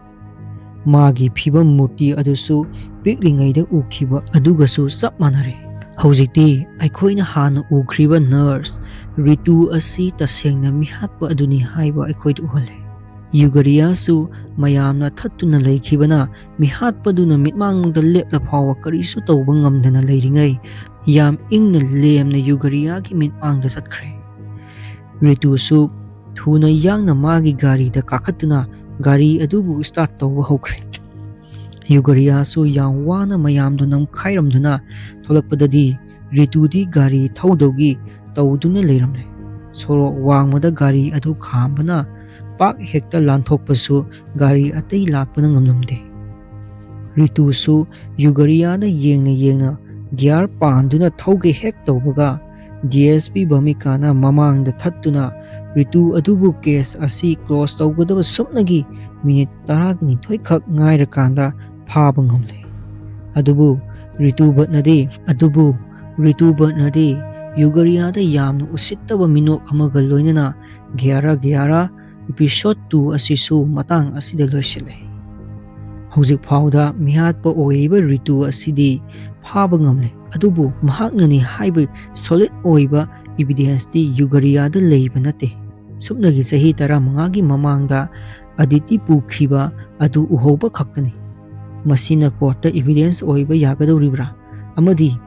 ꯃꯥꯒꯤ ꯐꯤꯕꯝ ꯃꯨꯔꯇꯤ ꯑꯗꯨꯁꯨ ꯄꯤꯛꯂꯤꯉꯩꯗ ꯎꯈꯤꯕ ꯑꯗꯨꯒꯁꯨ ꯆꯞ ꯃꯥꯟꯅꯔꯦ꯫ ꯍꯧꯖꯤꯛꯇꯤ ꯑꯩꯈꯣꯏꯅ ꯍꯥꯟꯅ ꯎꯈ꯭ꯔꯤꯕ ꯅꯔꯁ ꯔꯤꯇꯨ ꯑꯁꯤ ꯇꯁꯦꯡꯅ ꯃꯤꯍꯥꯠꯄ ꯑꯗꯨꯅꯤ ꯍꯥꯏꯕ ꯑꯩꯈꯣꯏꯗ ꯎꯍꯜꯂꯦ꯫ ꯌꯨꯒꯔꯤꯌꯥꯁꯨ ꯃꯌꯥꯝꯅ ꯊꯠꯇꯨꯅ ꯂꯩꯈꯤꯕꯅ ꯃꯤꯍꯥꯠꯄꯗꯨꯅ ꯃꯤꯠꯃꯥꯡꯗ ꯂꯦꯞꯂ ꯐꯥꯎꯕ ꯀꯔꯤꯁꯨ ꯇꯧꯕ ꯉꯝꯗꯅ ꯂꯩꯔꯤꯉꯩ ꯌꯥꯝ ꯏꯪꯅ ꯂꯦꯝꯅ ꯌꯨꯒꯔꯤꯌꯥꯒꯤ ꯃꯤꯠꯃꯥꯡꯗ ꯆꯠꯈ꯭ꯔꯦ꯫ ꯔꯤꯇꯨꯁꯨ ꯊꯨꯅ ꯌꯥꯡꯅ ꯃꯥꯒꯤ ꯒꯥꯔꯤꯗ ꯀꯥꯈꯠꯇꯨꯅ ꯒꯥꯔꯤ ꯑꯗꯨꯕꯨ ꯁ꯭ꯇꯥꯔꯠ ꯇꯧꯕ ꯍꯧꯈ꯭ꯔꯦ꯫ ꯌꯨꯒꯔꯤꯌꯥꯁꯨ ꯌꯥꯝ ꯋꯥꯅ ꯃꯌꯥꯝꯗꯨ ꯅꯝꯈꯥꯏꯔꯝꯗꯨꯅ ꯊꯣꯛꯂꯛꯄꯗꯗꯤ ꯔꯤꯇꯨꯗꯤ ꯒꯥꯔꯤ ꯊꯧꯗꯧꯒꯤ ꯇꯧꯗꯨꯅ ꯂꯩꯔꯝꯂꯦ꯫ ꯁꯣꯔꯣꯛ ꯋꯥꯡꯃꯗ ꯒꯥꯔꯤ ꯑꯗꯨ ꯈꯥꯝꯕꯅ ꯄꯥꯛ ꯍꯦꯛꯇ ꯂꯥꯟꯊꯣꯛꯄꯁꯨ ꯒꯥꯔꯤ ꯑꯇꯩ ꯂꯥꯛꯄꯅ ꯉꯝꯂꯝꯗꯦ꯫ ꯔꯤꯇꯨꯁꯨ ꯌꯨꯒꯔꯤꯌꯥꯗ ꯌꯦꯡꯅ ꯌꯦꯡꯅ ꯒꯤꯌꯥꯔ ꯄꯥꯟꯗꯨꯅ ꯊꯧꯒꯦ ꯍꯦꯛ ꯇꯧꯕꯒ ꯗꯤ ꯑꯦꯁ ꯄꯤ ꯚꯃꯤꯀꯥꯅ ꯃꯃꯥꯡꯗ ꯊꯠꯇꯨꯅ ꯔꯤꯇꯨ ꯑꯗꯨꯕꯨ ꯀꯦꯁ ꯑꯁꯤ ꯀ꯭ꯂꯣꯖ ꯇꯧꯒꯗꯕ ꯁꯨꯞꯅꯒꯤ ꯃꯤꯅꯤꯠ ꯇꯔꯥꯅꯤꯊꯣꯏꯈꯛ ꯉꯥꯏꯔꯀꯥꯟꯗ ꯐꯥꯕ ꯉꯝꯂꯦ꯫ ꯑꯗꯨꯕꯨ ꯔꯤꯇꯨ ꯚꯠꯅꯗꯤ ꯑꯗꯨꯕꯨ ꯔꯤꯇꯨ ꯚꯠꯅꯗꯤ ꯌꯨꯒꯔꯤꯌꯥꯗ ꯌꯥꯝꯅ ꯎꯁꯤꯠꯇꯕ ꯃꯤꯅꯣꯛ ꯑꯃꯒ ꯂꯣꯏꯅꯅ ꯒ꯭ꯌꯥꯔꯥ ꯒ꯭ꯌꯥꯔꯥ ꯏꯄꯤꯁꯣꯗ ꯇꯨ ꯑꯁꯤꯁꯨ ꯃꯇꯥꯡ ꯑꯁꯤꯗ ꯂꯣꯏꯁꯤꯜꯂꯦ꯫ ꯍꯧꯖꯤꯛ ꯐꯥꯎꯗ ꯃꯤꯍꯥꯠꯄ ꯑꯣꯏꯔꯤꯕ ꯔꯤꯇꯨ ꯑꯁꯤꯗꯤ ꯐꯥꯕ ꯉꯝꯂꯦ, ꯑꯗꯨꯕꯨ ꯃꯍꯥꯛꯅꯅꯤ ꯍꯥꯏꯕ ꯁꯣꯂꯤꯗ ꯑꯣꯏꯕ ꯏꯕꯤꯗꯦꯟꯁꯇꯤ ꯌꯨꯒꯔꯤꯌꯥꯗ ꯂꯩꯕ ꯅꯠꯇꯦ꯫ ꯁꯨꯞꯅꯒꯤ ꯆꯍꯤ ꯇꯔꯥꯃꯉꯥꯒꯤ ꯃꯃꯥꯡꯗ ꯑꯗꯤꯇꯤ ꯄꯨꯈꯤꯕ ꯑꯗꯨ ꯎꯍꯧꯕ ꯈꯛꯇꯅꯤ꯫ ꯃꯁꯤꯅ ꯀꯣꯔꯠꯇ ꯏꯕꯤꯗꯦꯟꯁ ꯑꯣꯏꯕ ꯌꯥꯒꯗꯧꯔꯤꯕ꯭ꯔꯥ? ꯑꯃꯗꯤ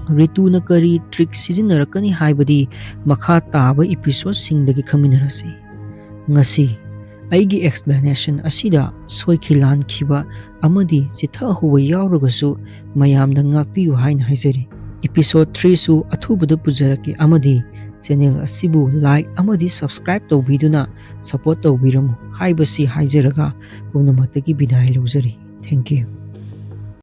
ꯔꯤꯇꯨꯅ ꯀꯔꯤ ꯇ꯭ꯔꯤꯛ ꯁꯤꯖꯤꯟꯅꯔꯛꯀꯅꯤ ꯍꯥꯏꯕꯗꯤ ꯃꯈꯥ ꯇꯥꯕ ꯏꯄꯤꯁꯣꯗꯁꯤꯡꯗꯒꯤ ꯈꯪꯃꯤꯟꯅꯔꯁꯤ꯫ ꯉꯁꯤ ꯑꯩꯒꯤ ꯑꯦꯛꯁꯄ꯭ꯂꯦꯅꯦꯁꯟ ꯑꯁꯤꯗ ꯁꯣꯏꯈꯤ ꯂꯥꯟꯈꯤꯕ ꯑꯃꯗꯤ ꯆꯤꯊꯍꯧꯕ ꯌꯥꯎꯔꯒꯁꯨ ꯃꯌꯥꯝꯗ ꯉꯥꯛꯄꯤꯌꯨ ꯍꯥꯏꯅ ꯍꯥꯏꯖꯔꯤ꯫ ꯏꯄꯤꯁꯣꯗ ꯊ꯭ꯔꯤꯁꯨ ꯑꯊꯨꯕꯗ ꯄꯨꯖꯔꯛꯀꯦ ꯑꯃꯗꯤ ꯆꯦꯅꯦꯜ ꯑꯁꯤꯕꯨ ꯂꯥꯏꯛ ꯑꯃꯗꯤ ꯁꯕꯁꯀ꯭ꯔꯥꯏꯕ ꯇꯧꯕꯤꯗꯨꯅ ꯁꯄꯣꯔꯠ ꯇꯧꯕꯤꯔꯝꯃꯨ ꯍꯥꯏꯕꯁꯤ ꯍꯥꯏꯖꯔꯒ ꯄꯨꯝꯅꯃꯛꯇꯒꯤ ꯕꯤꯗꯥꯏ ꯂꯧꯖꯔꯤ꯫ Thank you꯫